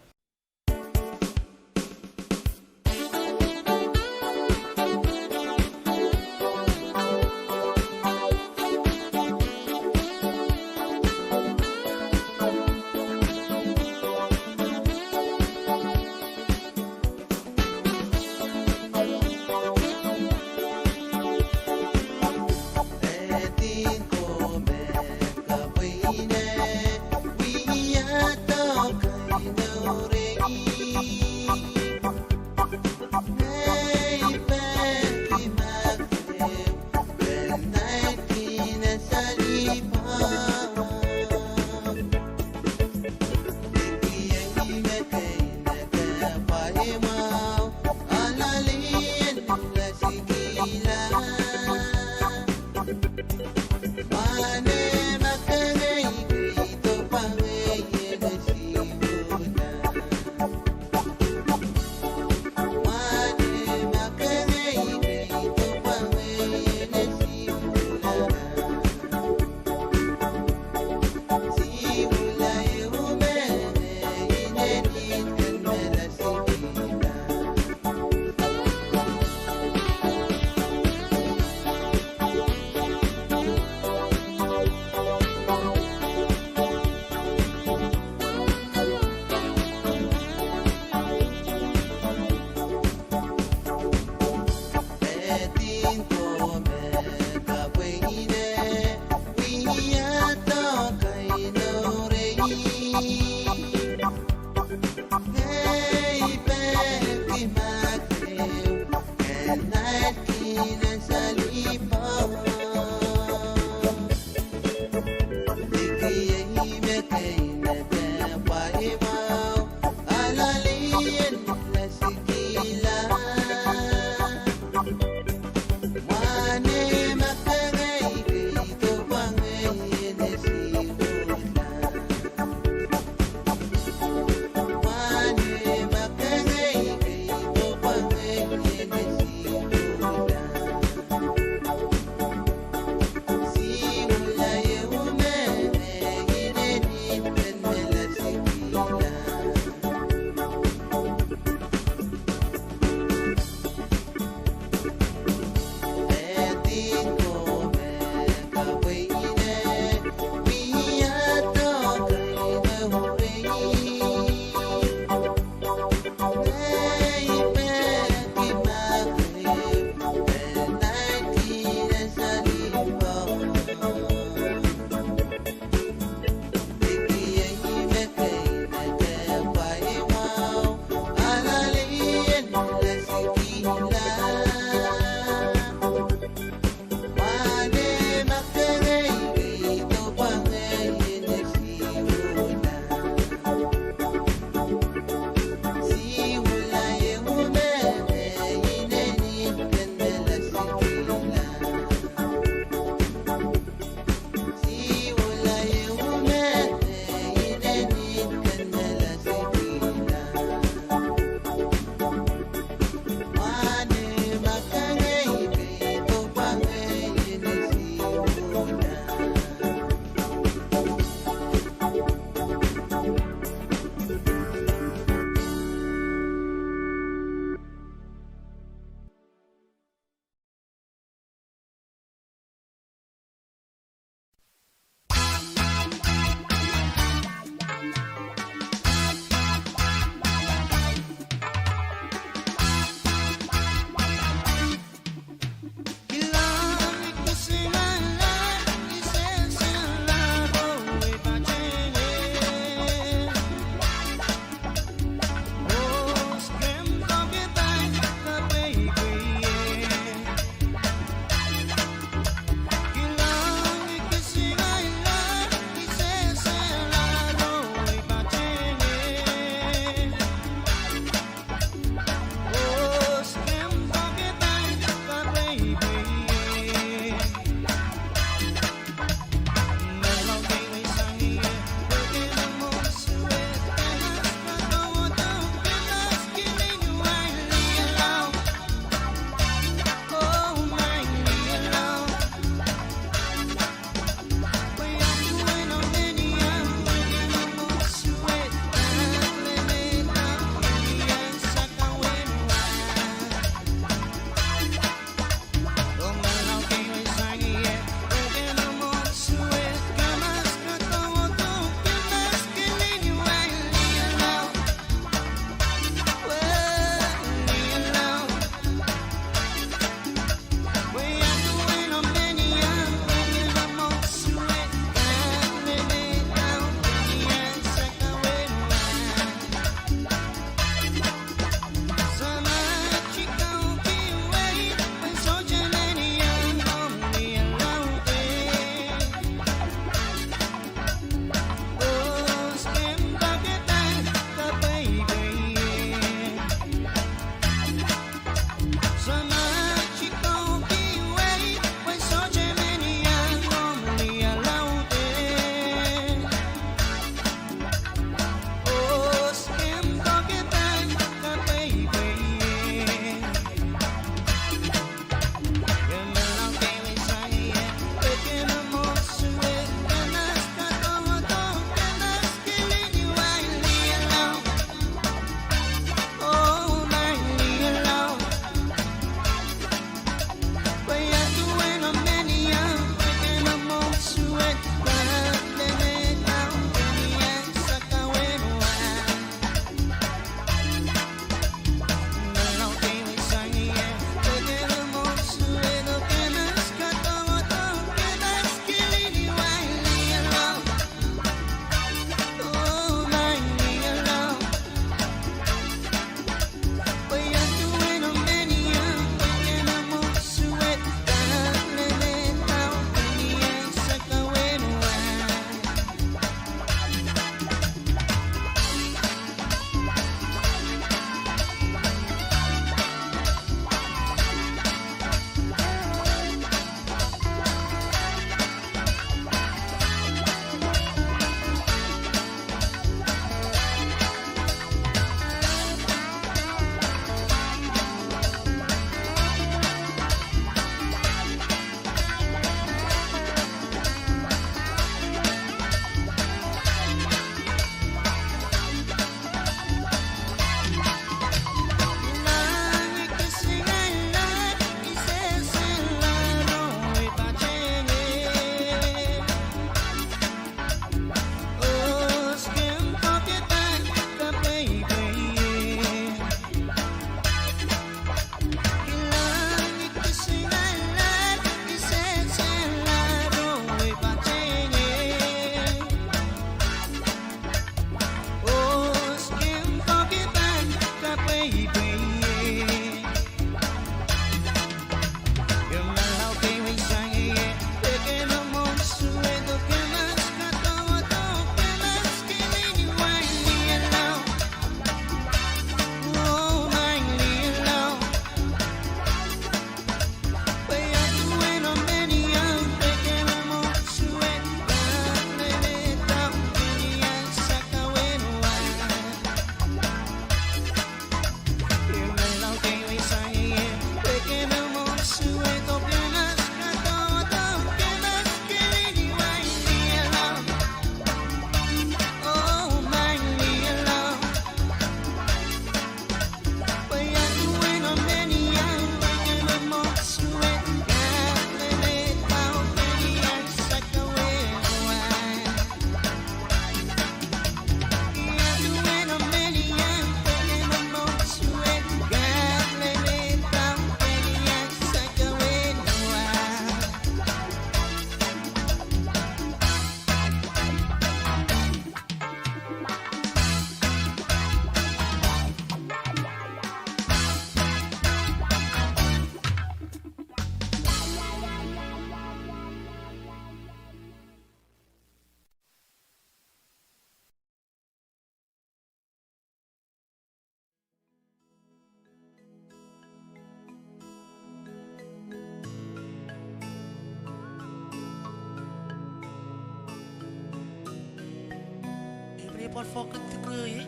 Pwon fokin dikehi, ih,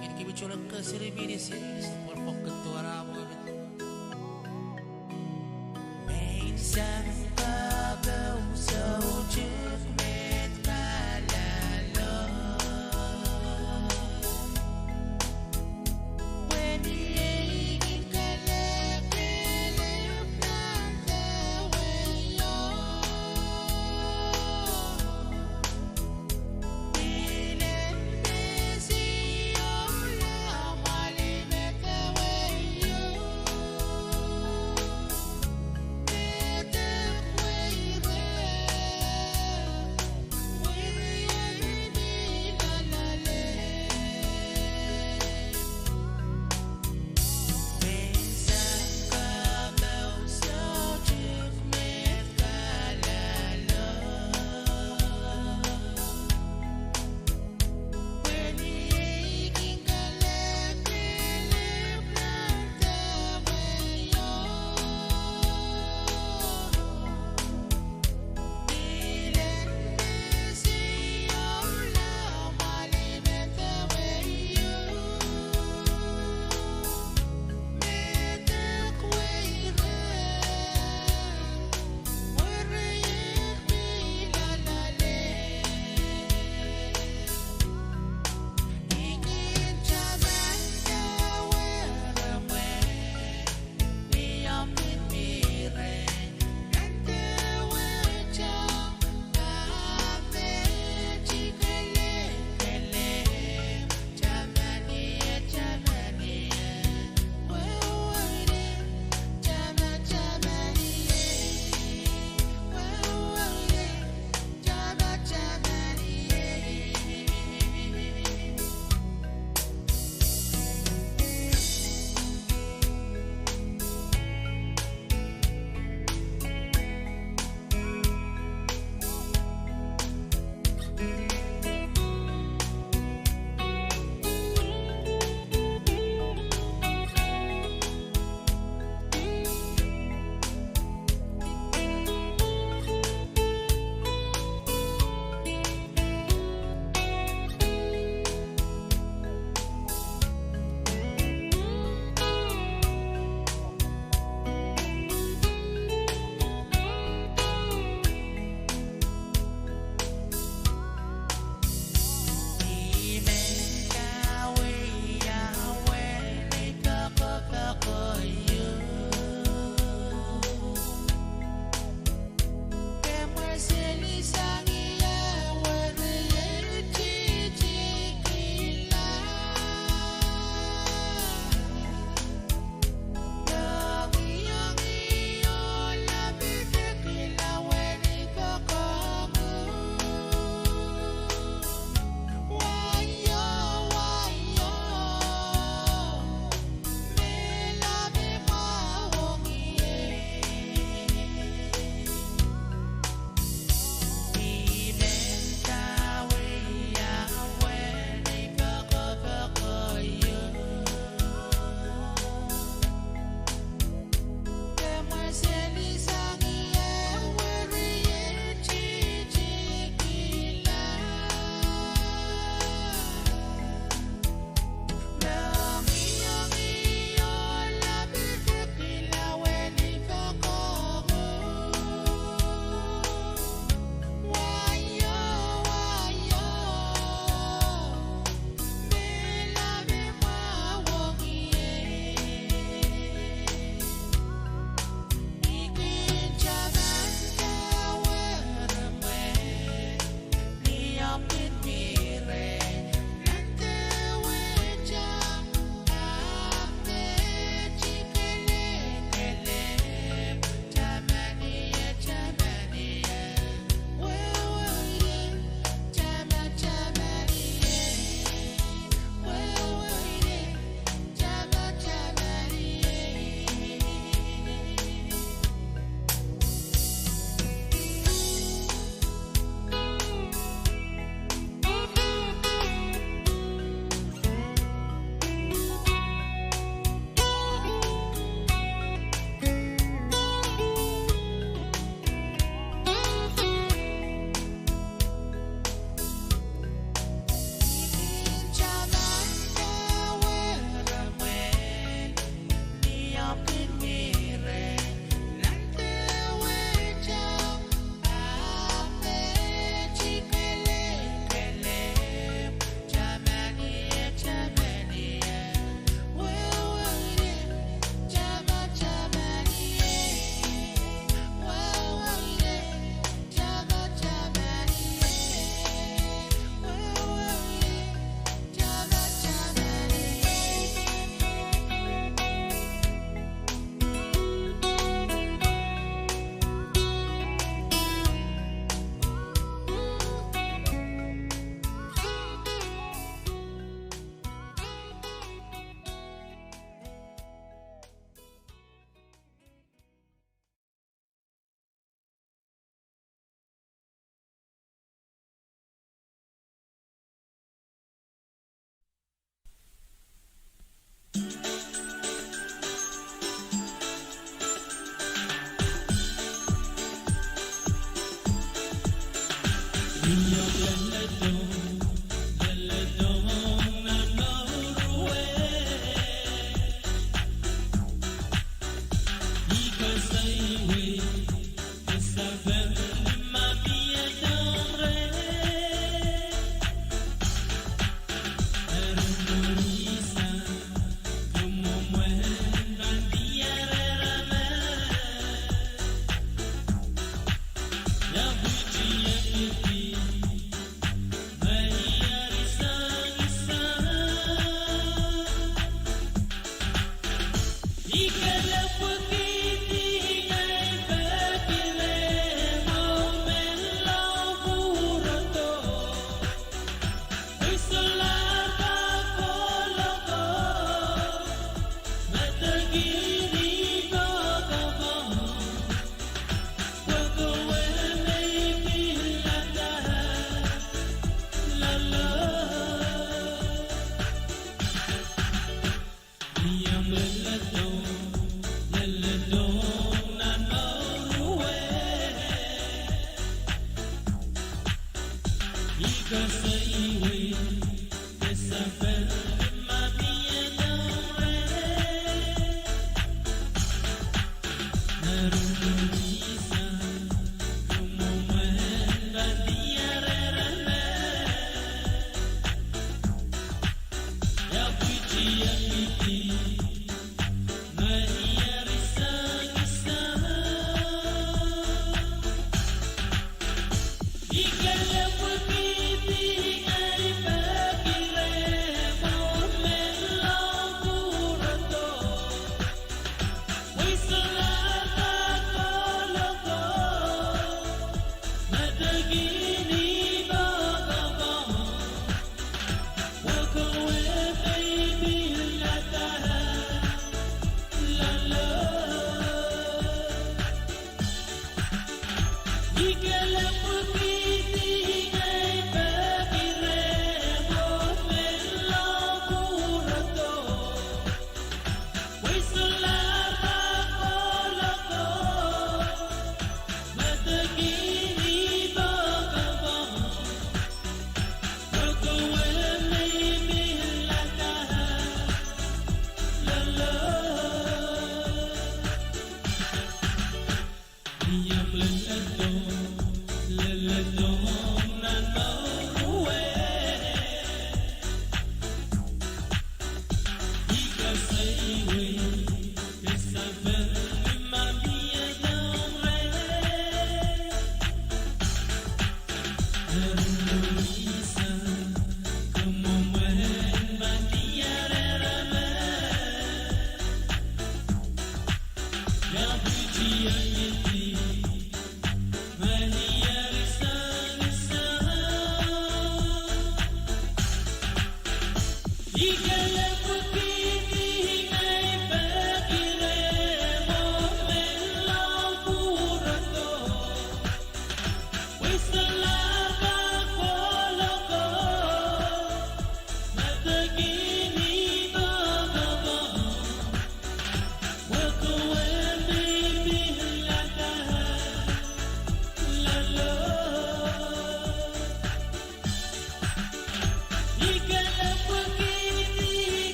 kin kipitolo kesiri mini siri, pwon fokin duwara mwohn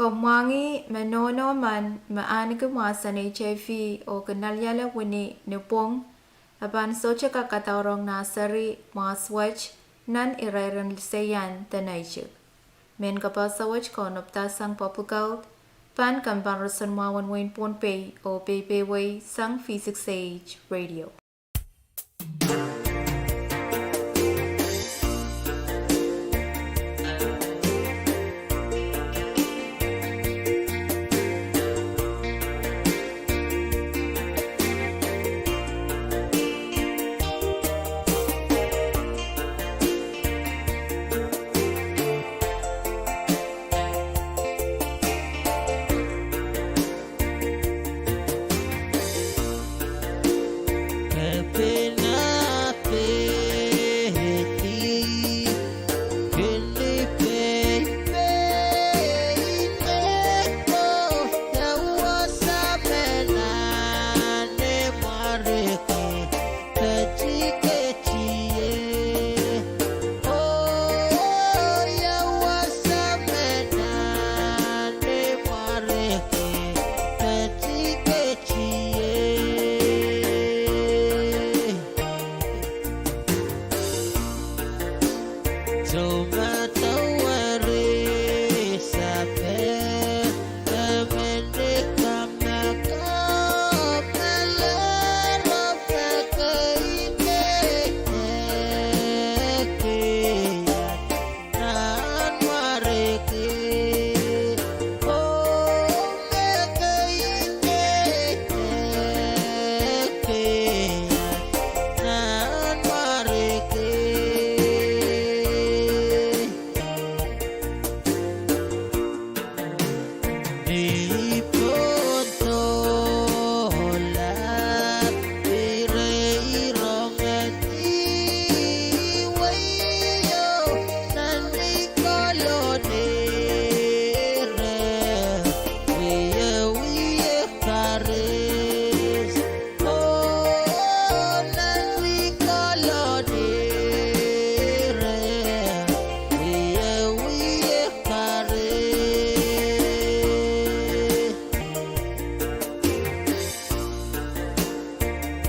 Komw mwahngih me nohno men me ahneki mwahsen HIV oh kin aliala wini ni pwong, e pahn sohte kak kadaurong nah seri mwahs wet nan irairen liseian de neitik. Mehn kapehse wet kaunopdahsang Public Health, pahn kempen roson mwahu en wehin Pohnpei oh peipehiong sang V six A H Radio.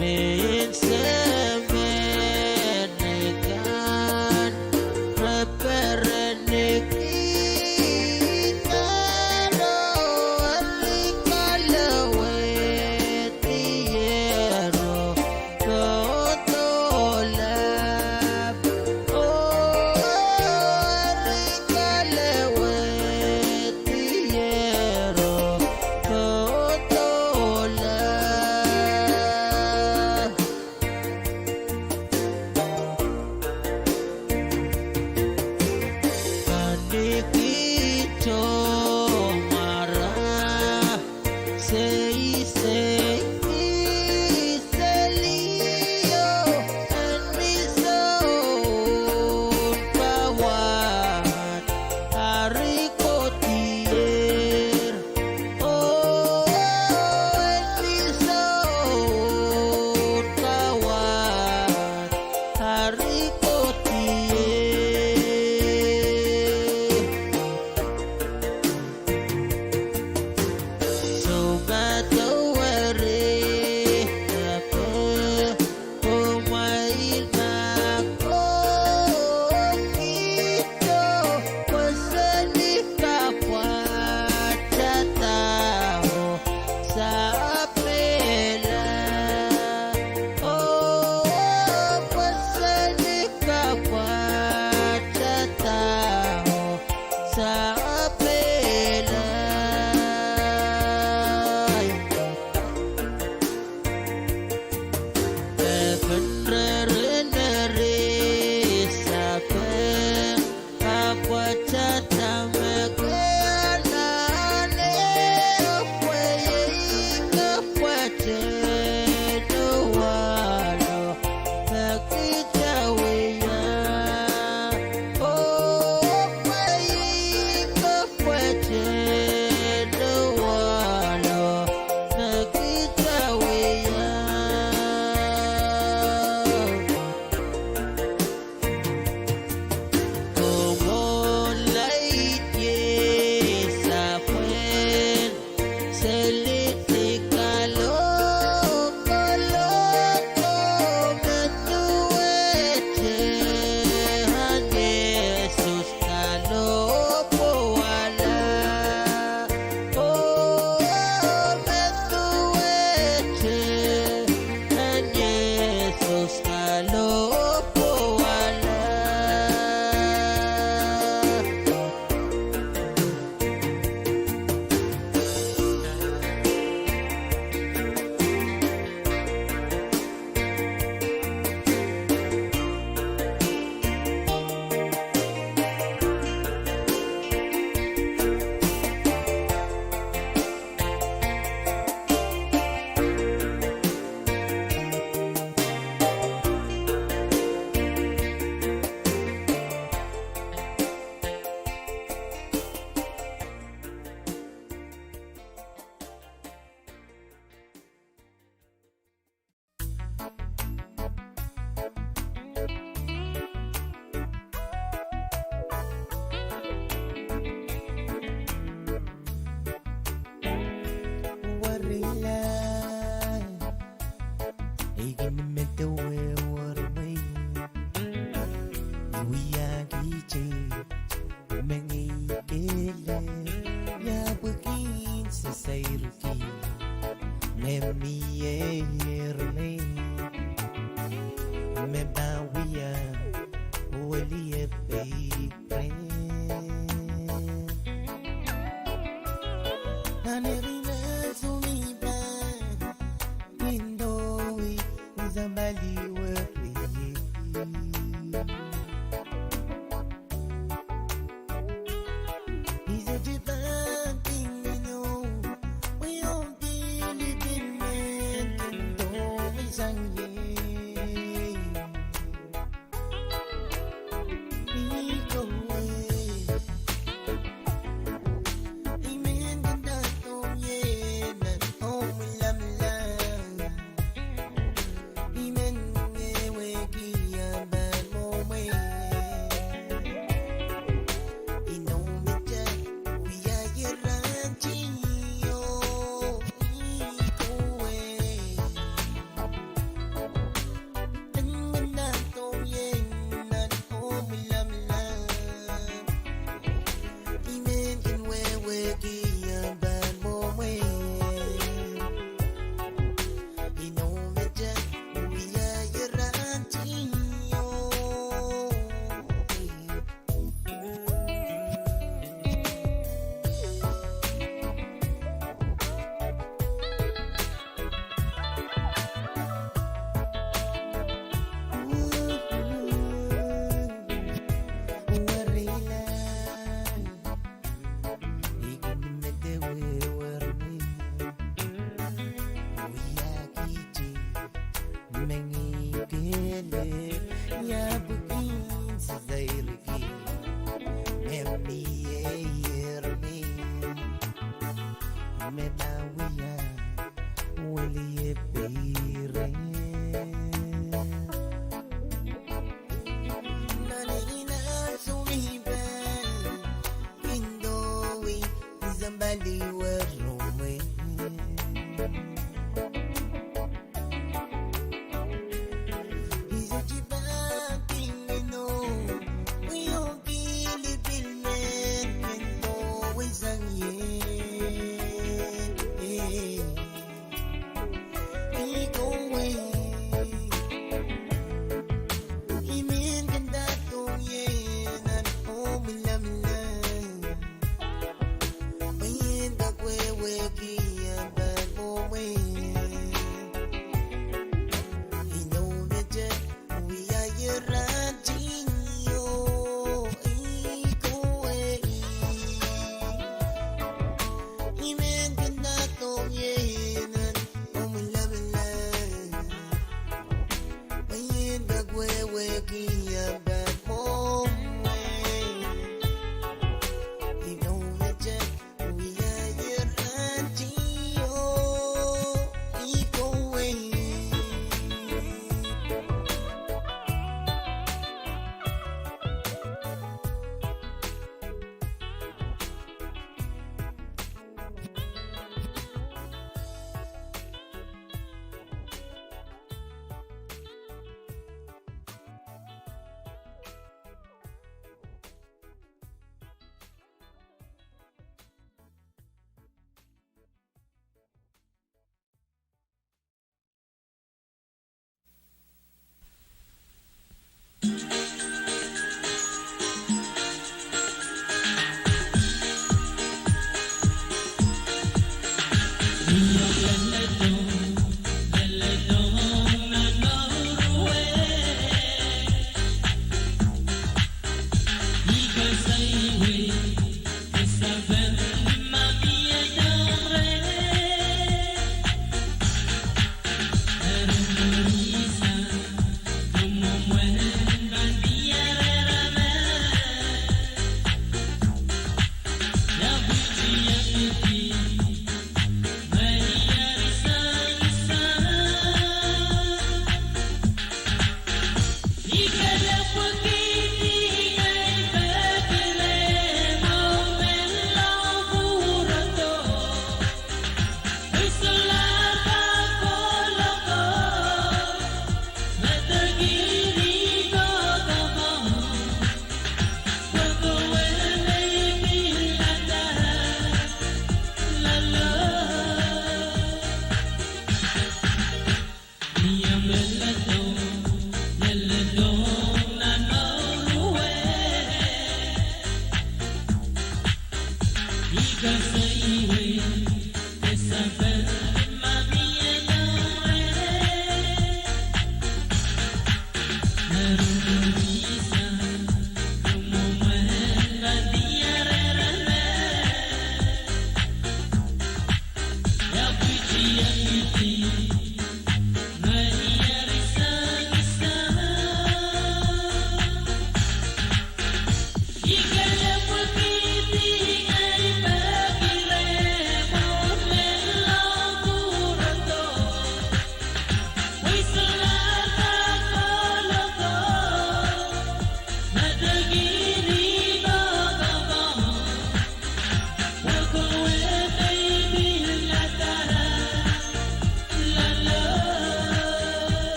Mehn semen kan, re pereniki naro, eri kalowehdi ero, kohdo lap. Oh, eri kalowehdi ero, kohdo lap. Kahniki tomara, sei, sei, sei, selio, en mi soun kawad, ari kohdier. Oh, en mi soun kawad, ari kohdier. Soupadahk eri, ape, oh, mwail ma kohdo, pwe seli kapwatadaho sapwela. Oh, pwe seli kapwatadaho sapwela. Pepen reriner sapen kapwatada me ke anahne, oh pwe iei kapwatehdo wahlo me kita wia. Oh, pwe iei kapwatehdo wahlo me kita wia. Komw oh laid ie sapwel, seli di kalohk, oh me duwehte, ahn Yesus kalohpwuwala. Oh, me duwehte, ahn Yesus kalohpwuwala. Werila, ei kin medewe wermei, wiahki te, mengei kele, ia pwehki sasairki me mie ermei, me pahn wia weliepei reh. Nan eri me sohte pahn pwindowi, sampah liwe rehki. Weliepeiren. Nan inin ansou me I pahn kin dohwei sampah liwaromwe, I sohte pahn kin inou, pwe io kilipil men kin dohwei sang ie. I kou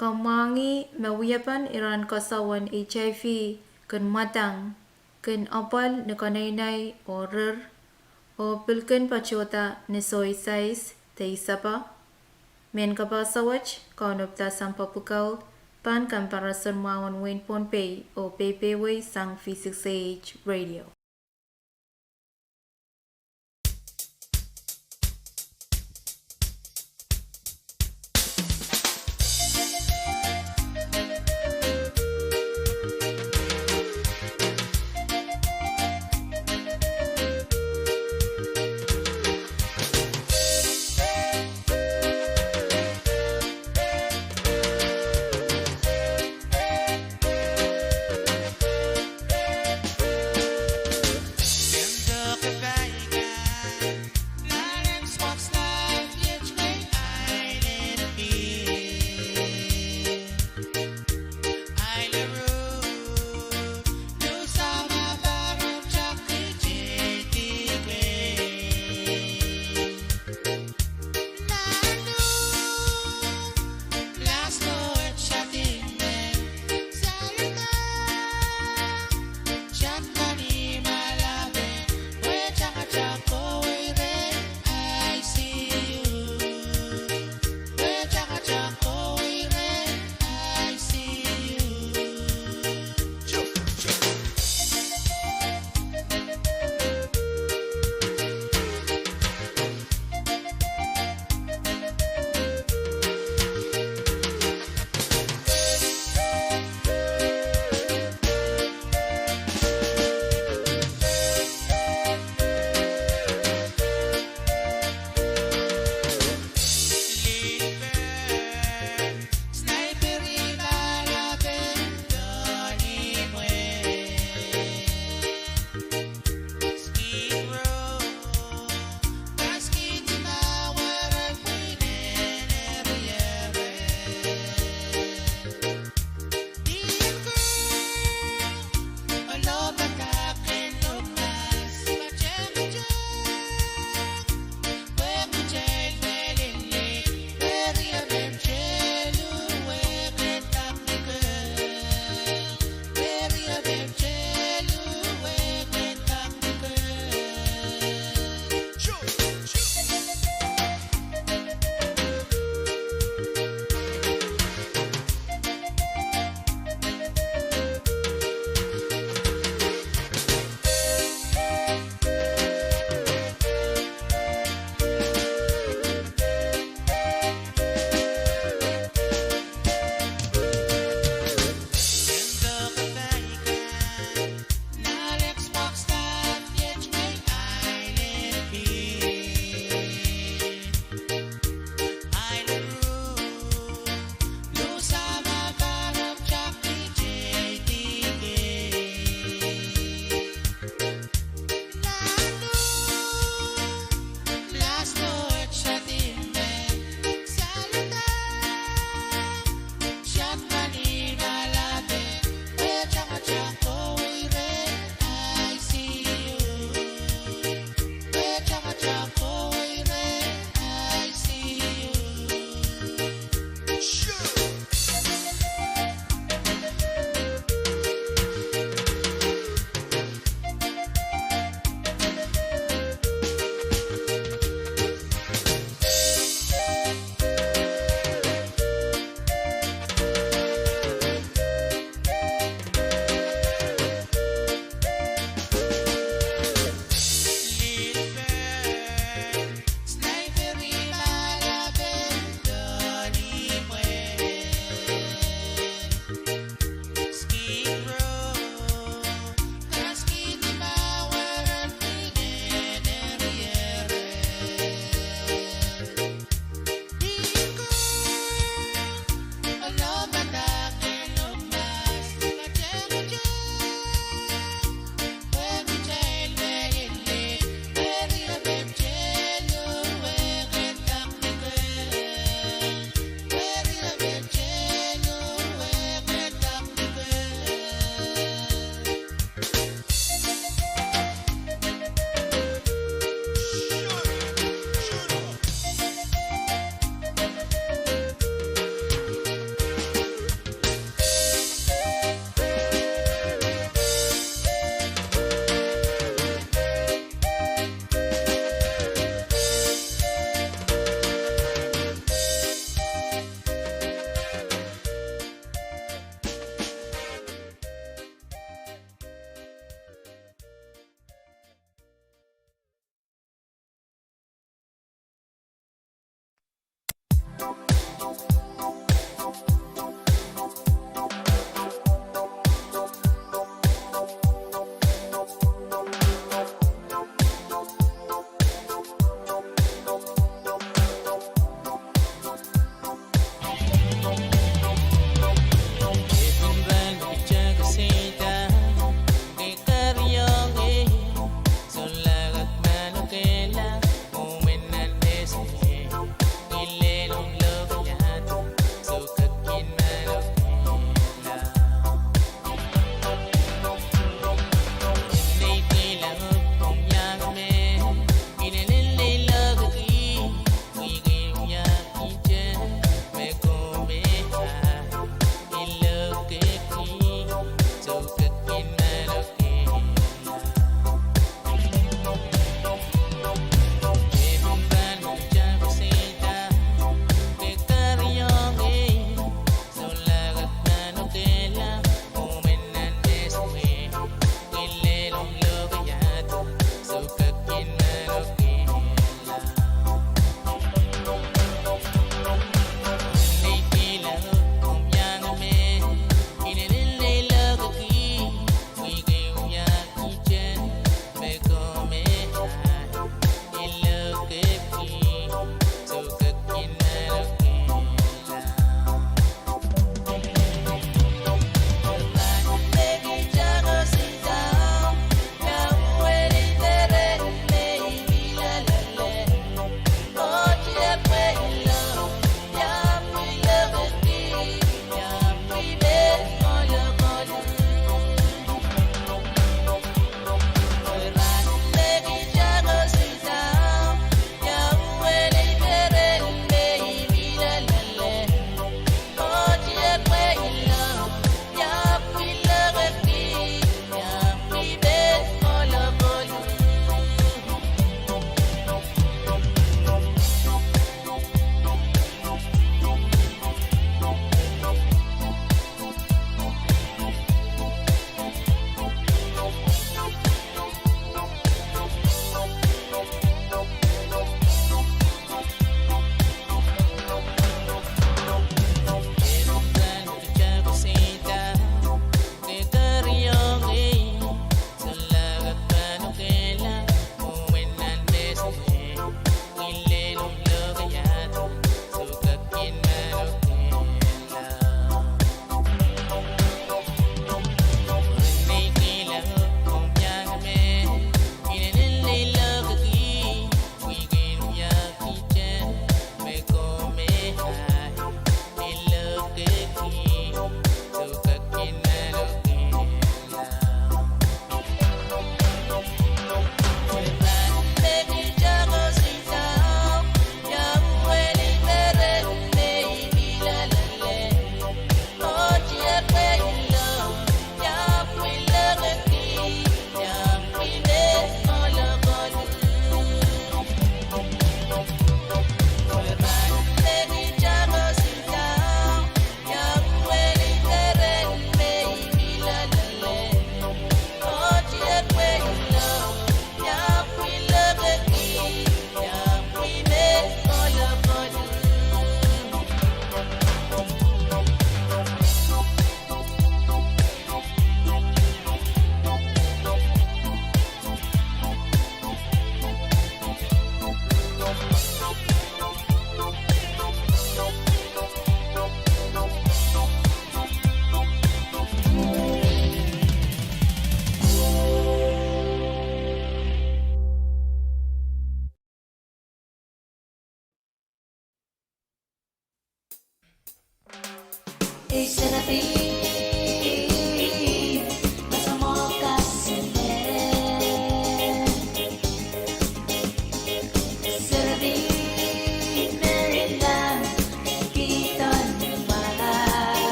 Ke mwahngih me wiepen iren koasoawen HIV kin mwadang, kin apwal ni keneinei oh rir, oh pil kin patohda ni soisais de isepe? Mehn kapehse wet, kaunopda sang pepwukaul, pahn kamparason mwahu en wehin Pohnpei oh peipehiwei sang V six A H Radio.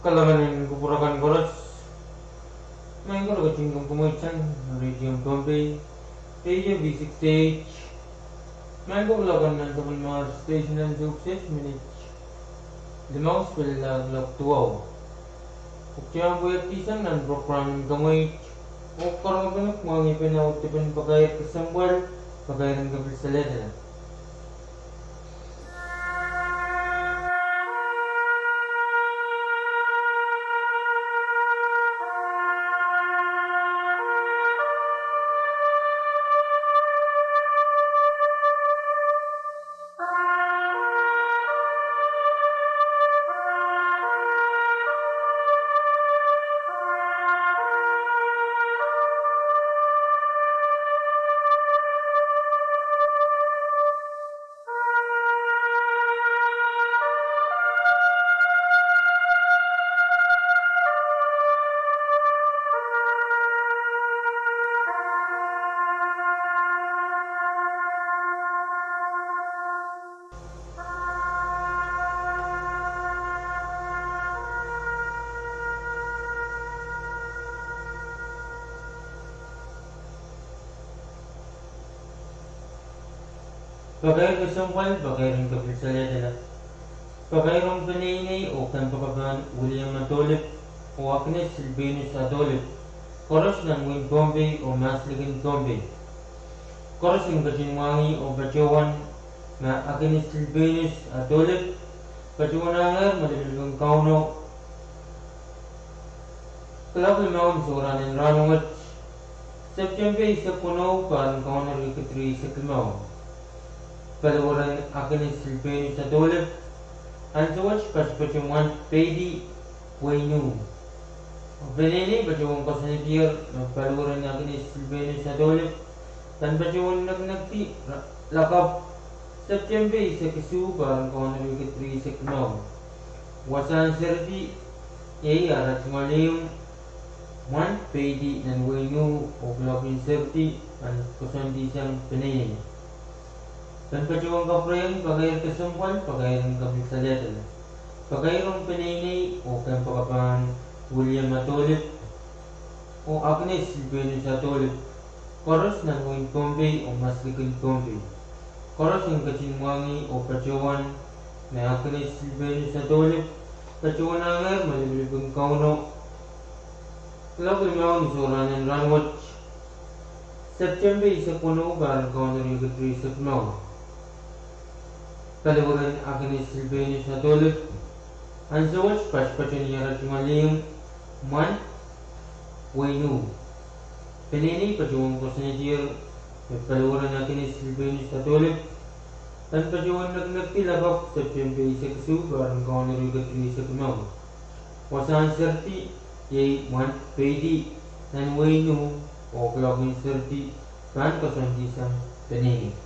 Kalahngan en kupwur akan koaros. Maing ko, lokaiahn komwi sang Radio Pohnpei, radio V six H. Maing ko, lokaiahn nan sapwellimomwi station en Tuesday, minit limau pil lel kuloak duwau. Pwukat pwehki sang nan program en komwi, oh karonge pene mwahngih pene audepen pakair kesempwal, pakair en kapil salehdala. Pakair kesempwal, pakair en kapilsalehdala. Pakair ong peneinei oh kempoakepahn William Adolip oh Agnes Silbenus Adolip, koaros nan wehin Pohnpei oh mahs likin Pohnpei. Koaros en ketin mwahngih oh patohwan me Agnes Silbenus Adolip patohwanengehr me lipilipin Kauno kuloak limau ni sohrahn en rahnwet, September eisek weneu, pahr en Kauno riekid rieisek limau. Paliweren Agnes Silbenus Adolip, ansou wet patopato mwahl peidi wehin Ih. Peneinei patohwan koasoanedier me paliweren Agnes Silbenus Adolip pahn patohwan nekinekdi lakapw September eisek isuh, pahr en Kauno riekid rieisek limau. Wasahn seridi iei ara tungoal ehu, mwahl peidi nan wehin Ih, oh kuloak en seridi pahn koasoandi sang peneinei. Pahn patohwan kapwurehiong pakair kesempwal, pakair en kapilsalehdala. Pakair ong peneinei oh kempoakepahn William Adolip oh Agnes Silbenus Adolip, koaros nan wehin Pohnpei oh mahs likin Pohnpei. Koaros en ketin mwahngih oh patohwan me Agnes Silbenus Adolip patohwanengehr me lipilipin Kauno kuloak limau ni sohrahn en rahnwet, September eisek weneu, pahr en Kauno riekid rieisek limau. Paliweren Agnes Silbenus Adolip, ansou wet patopato ni ara tungoal ehu, mwahl wehin Ih. Peneinei patohwan koasoanedier me paliweren Agnes Silbenus Adolip pahn patohwan nekinekdi lakapw September eisek isuh, pahr en Kauno riekid rieisek limau. Wasahn seridi iei mwahl peidi nan wehin Ih, oh kuloak en seridi pahn koasoandi sang peneinei.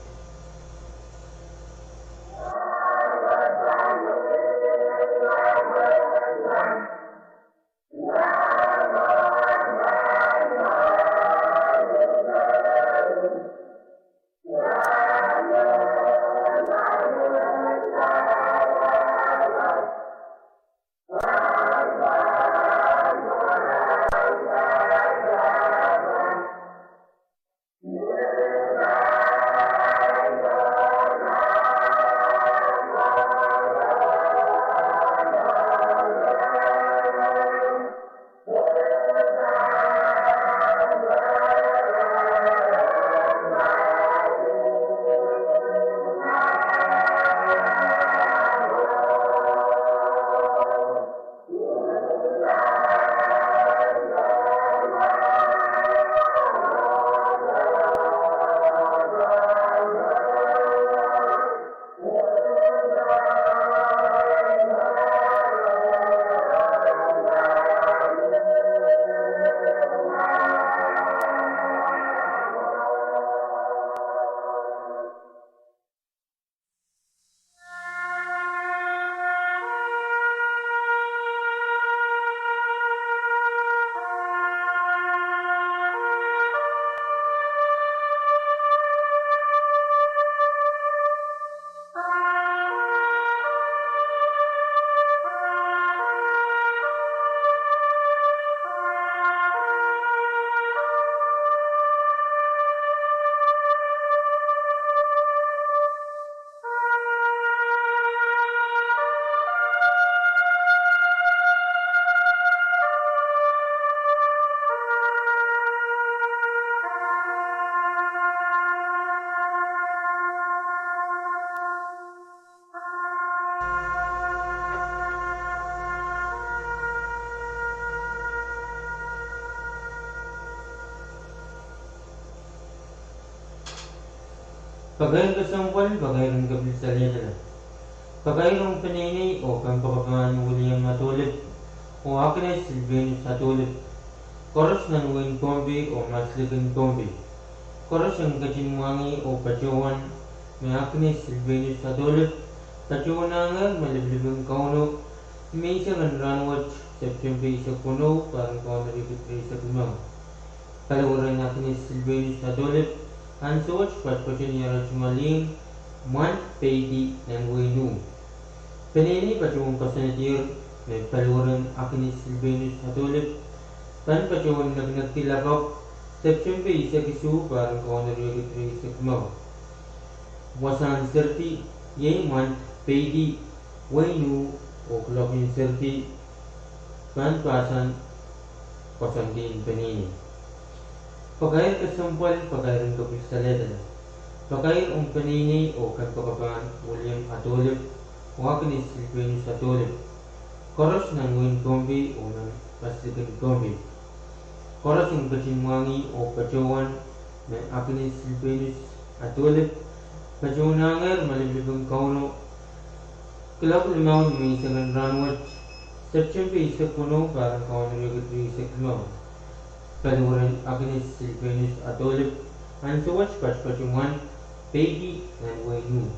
Pakair kesempwal, pakair en kapilsalehdala. Pakair ong peneinei oh kempoakepahn William Adolip oh Agnes Silbenus Adolip, koaros nan wehin Pohnpei oh mahs likin Pohnpei. Koaros en ketin mwahngih oh patohwan me Agnes Silbenus Adolip patohwanengehr me lipilipin Kauno ni menseng en rahnwet, September eisek weneu, pahr en Kauno riekid rieisek limau. Paliweren Agnes Silbenus Adolip, ansou wet patopato ni ara tungoal ehu, mwahl peidi nan wehin Ih. Peneinei patohwan koasoanedier me paliweren Agnes Silbenus Adolip pahn patohwan nekinekdi lakapw September eisek isuh, pahr en Kauno riekid rieisek limau. Wasahn seridi iei mwand peidi wehin uh oh kuloak en seridi pahn pahsan koasoandi en peneinei. Pakair kesempwal, pakair en kepil salehdala. Pakair ong peneinei oh kempoakepahn William Adolip oh Agnes Silpenus Adolip. Koaros nan wehin Pohnpei oh nan maslikin Pohnpei. Koaros en ketin mwahngih oh patohwan me Agnes Silpenus Adolip patohwanahngehr malipilipin Kauno kuloak limau ni menseng en rahnwet, September eisek weneu, pahr en Kauno riekid rieisek limau. Paliweren Agnes Silpenus Adolip ansou wet patopato mwand peidi nan wehin uh.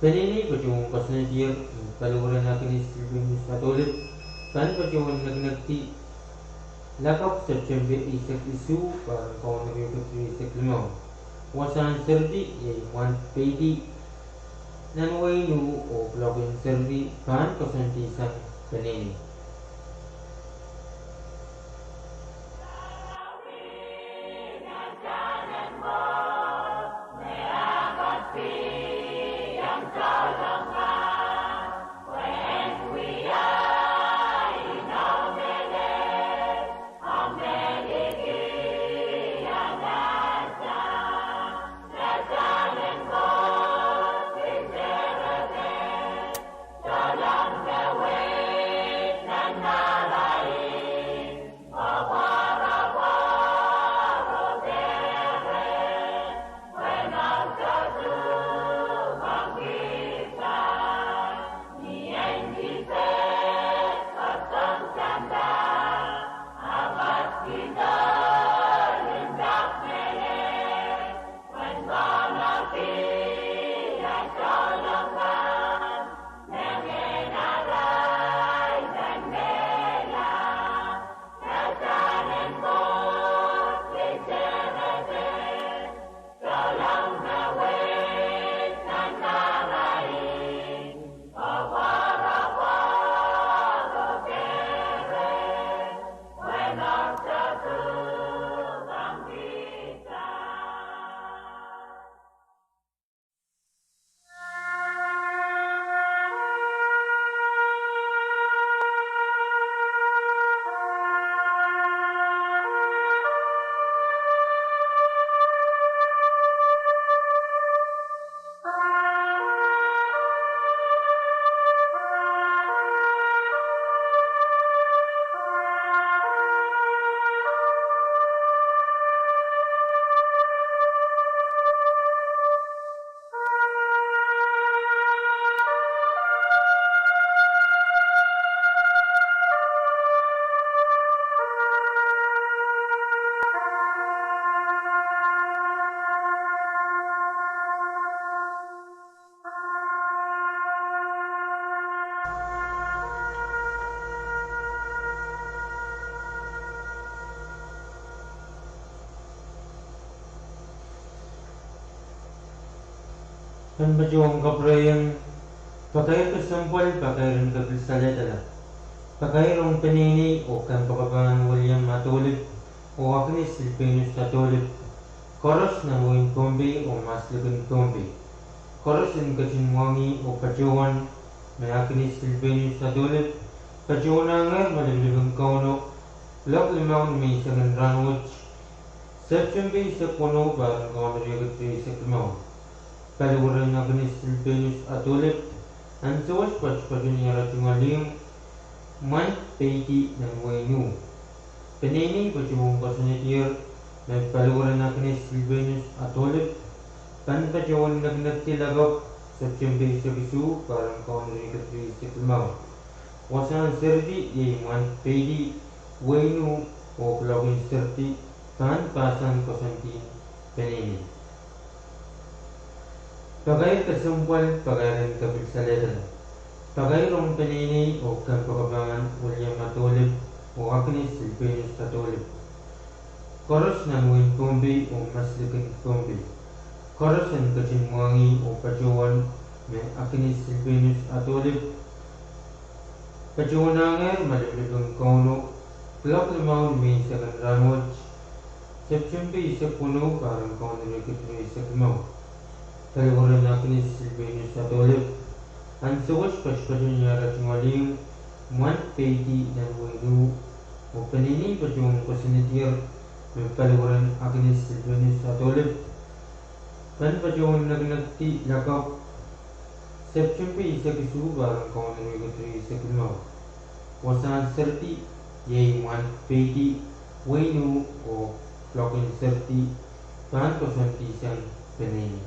Peneinei patohwan koasoanehdier me paliweren Agnes Silpenus Adolip pahn patohwan nekinekdi lakapw September eisek isuh, pahr en Kauno riekid rieisek limau. Wasahn seridi iei mwand peidi nan wehin uh oh kuloak en seridi pahn koasoandi sang peneinei. Pahn patohwan kapwurehiong pakair kesempwal, pakair en kepil salehdala. Pakair ong peneinei oh kempoakepahn William Adolip oh Agnes Silpenus Adolip, koaros nan wehin Pohnpei oh maslikin Pohnpei. Koaros en ketin mwahngih oh patohwan me Agnes Silpenus Adolip patohwanahngehr malipilipin Kauno kuloak limau ni menseng en rahnwet, September eisek weneu, pahr en Kauno riekid rieisek limau. Paliweren Agnes Silpenus Adolip ansou wet patopato ni ara tungoal ihmw, mwand peidi nan wehin uh. Peneinei patohwan koasoanehdier me paliweren Agnes Silpenus Adolip pahn patohwan nekinekdi lakapw September eisek isuh, pahr en Kauno riekid rieisek limau. Wasahn seridi iei mwand peidi wehin uh oh kuloak en seridi pahn pahsan koasoandi en peneinei. Pakair kesempwal, pakair en kepil salehdala. Pakair ong peneinei oh kempoakepahn William Adolip oh Agnes Silpenus Adolip, koaros nan wehin Pohnpei oh maslikin Pohnpei. Koaros en ketin mwahngih oh patohwan me Agnes Silpenus Adolip patohwanahngehr malipilipin Kauno kuloak limau ni menseng en rahnwet, September eisek weneu, pahr en Kauno riekid rieisek limau. Paliwaren Agnes Silvanus Adolph, ansou wet patopato ni ara tungoaling, mwahnpeidi nan wehin Wu, oh peneinei patohwan koasoanehdier me Paliwaren Agnes Silvanus Adolph pahn patohwan nekinekdi lakapw Septempe eisek isuh pahr en kaun riekid rieisek limau. Wasahn seridi iei mwahnpeidi wehin Wu, oh kuloak en seridi pahn koasoandi sang peneinei.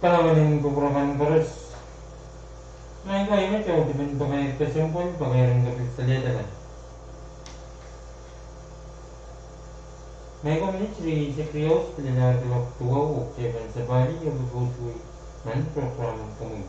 Kalahngan en kupwur kan koaros. Maing ko, ih me tohto dipen pakair kesempwal, pakair en kapil salehda kan. Maing ko, minit rieisek riau pil elahr kuloak duwau, oh kitail pahn sapwalih oh kokohsoi nan prokram en komwi.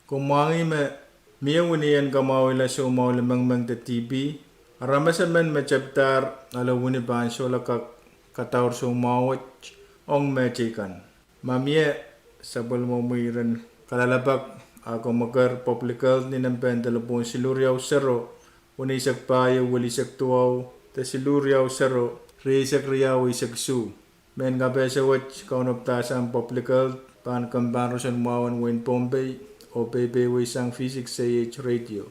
Kumwail me mie wini en kamwahwihala soumwahu limengmeng de T B. Aramas emen me tepdahr ale wini pahn solahr kak kadaur soumwahu wet ong mehteikan. Ma mie sapwellimomwi iren kalelapak, a komw eker Public Health ni nempehn delepwohn siluh riau sero, weneisek pahieu, welihsek duwau, de siluh riau sero, rieisek riau, eisek isuh. Mehn kapehse wet kaunopadahsang Public Health pahn kempoakepahn roson mwahu en wehin Pohnpei oh peipeisang V six A H radio.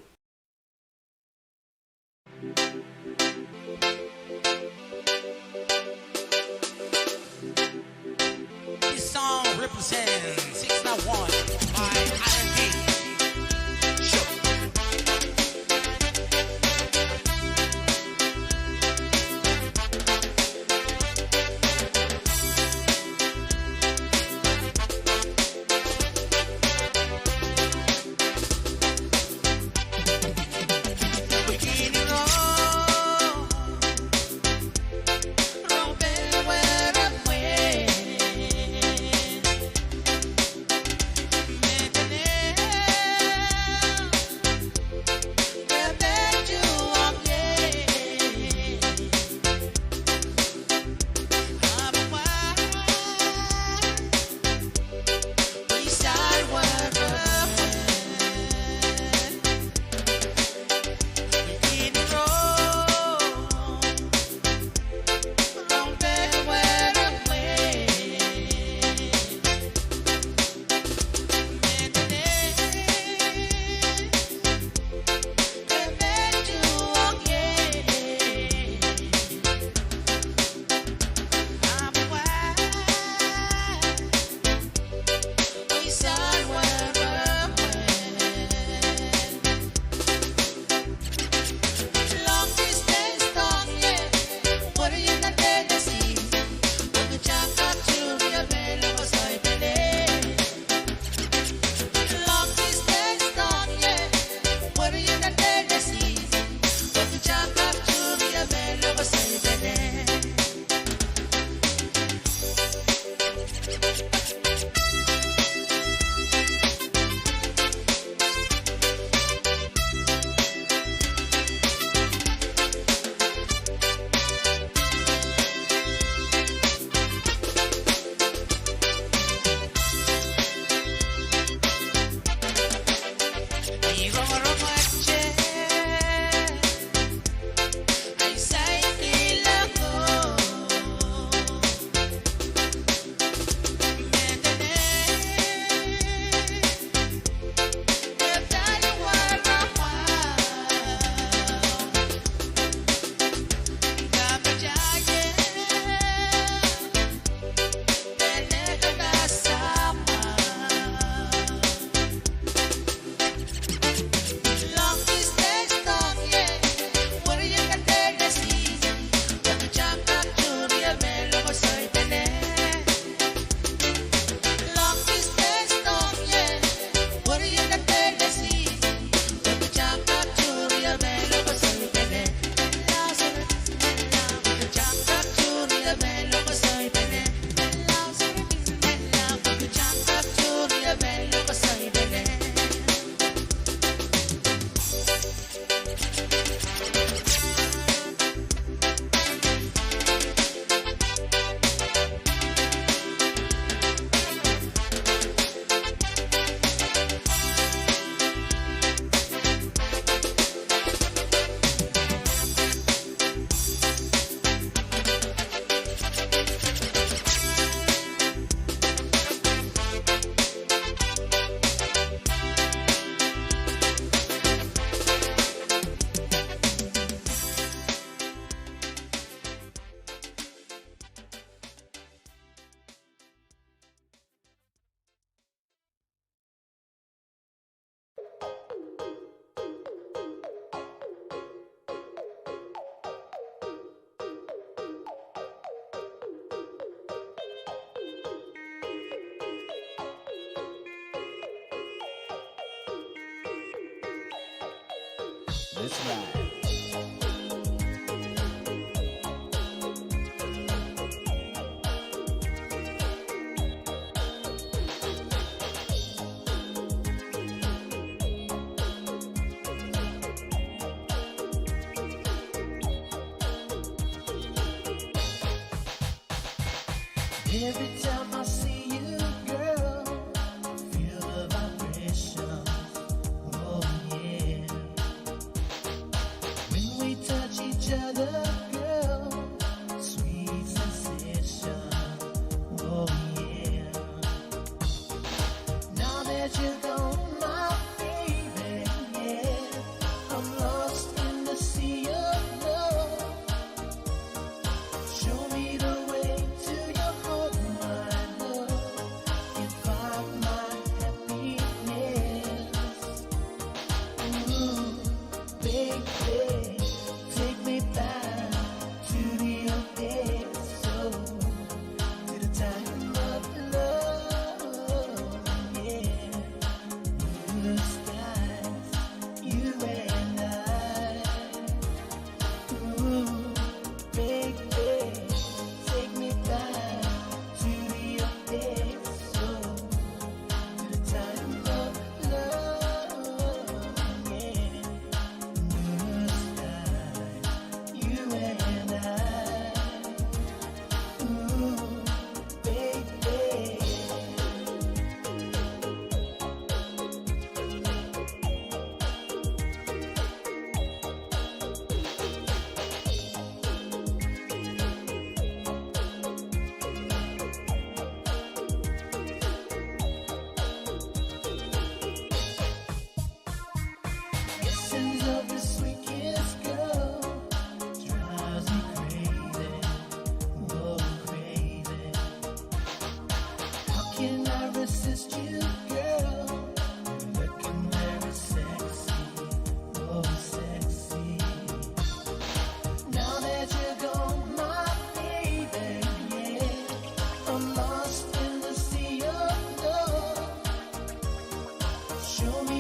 This song represents six oh one by I M D. Sure. This man. Every time I see you, girl, I feel the vibration. Oh, yeah. When we touch each other, girl, sweet sensation. Oh, yeah. Now that you're gone, my baby, yeah, I'm lost in the sea of love. Show me the way to your heart, my love. Give back my happiness. Ooh, baby, take me back to the old days, oh, to the time of love, yeah. Blue skies, you and I. Ooh, baby, take me back to the old days, oh, to the time of love, yeah. Blue skies, you and I. Ooh, baby. Essence of the sweet kiss, girl, drives me crazy, oh, crazy. How can I resist you, girl? You're looking very sexy, oh, sexy. Now that you're gone, my baby, yeah, I'm lost in the sea of love. Show me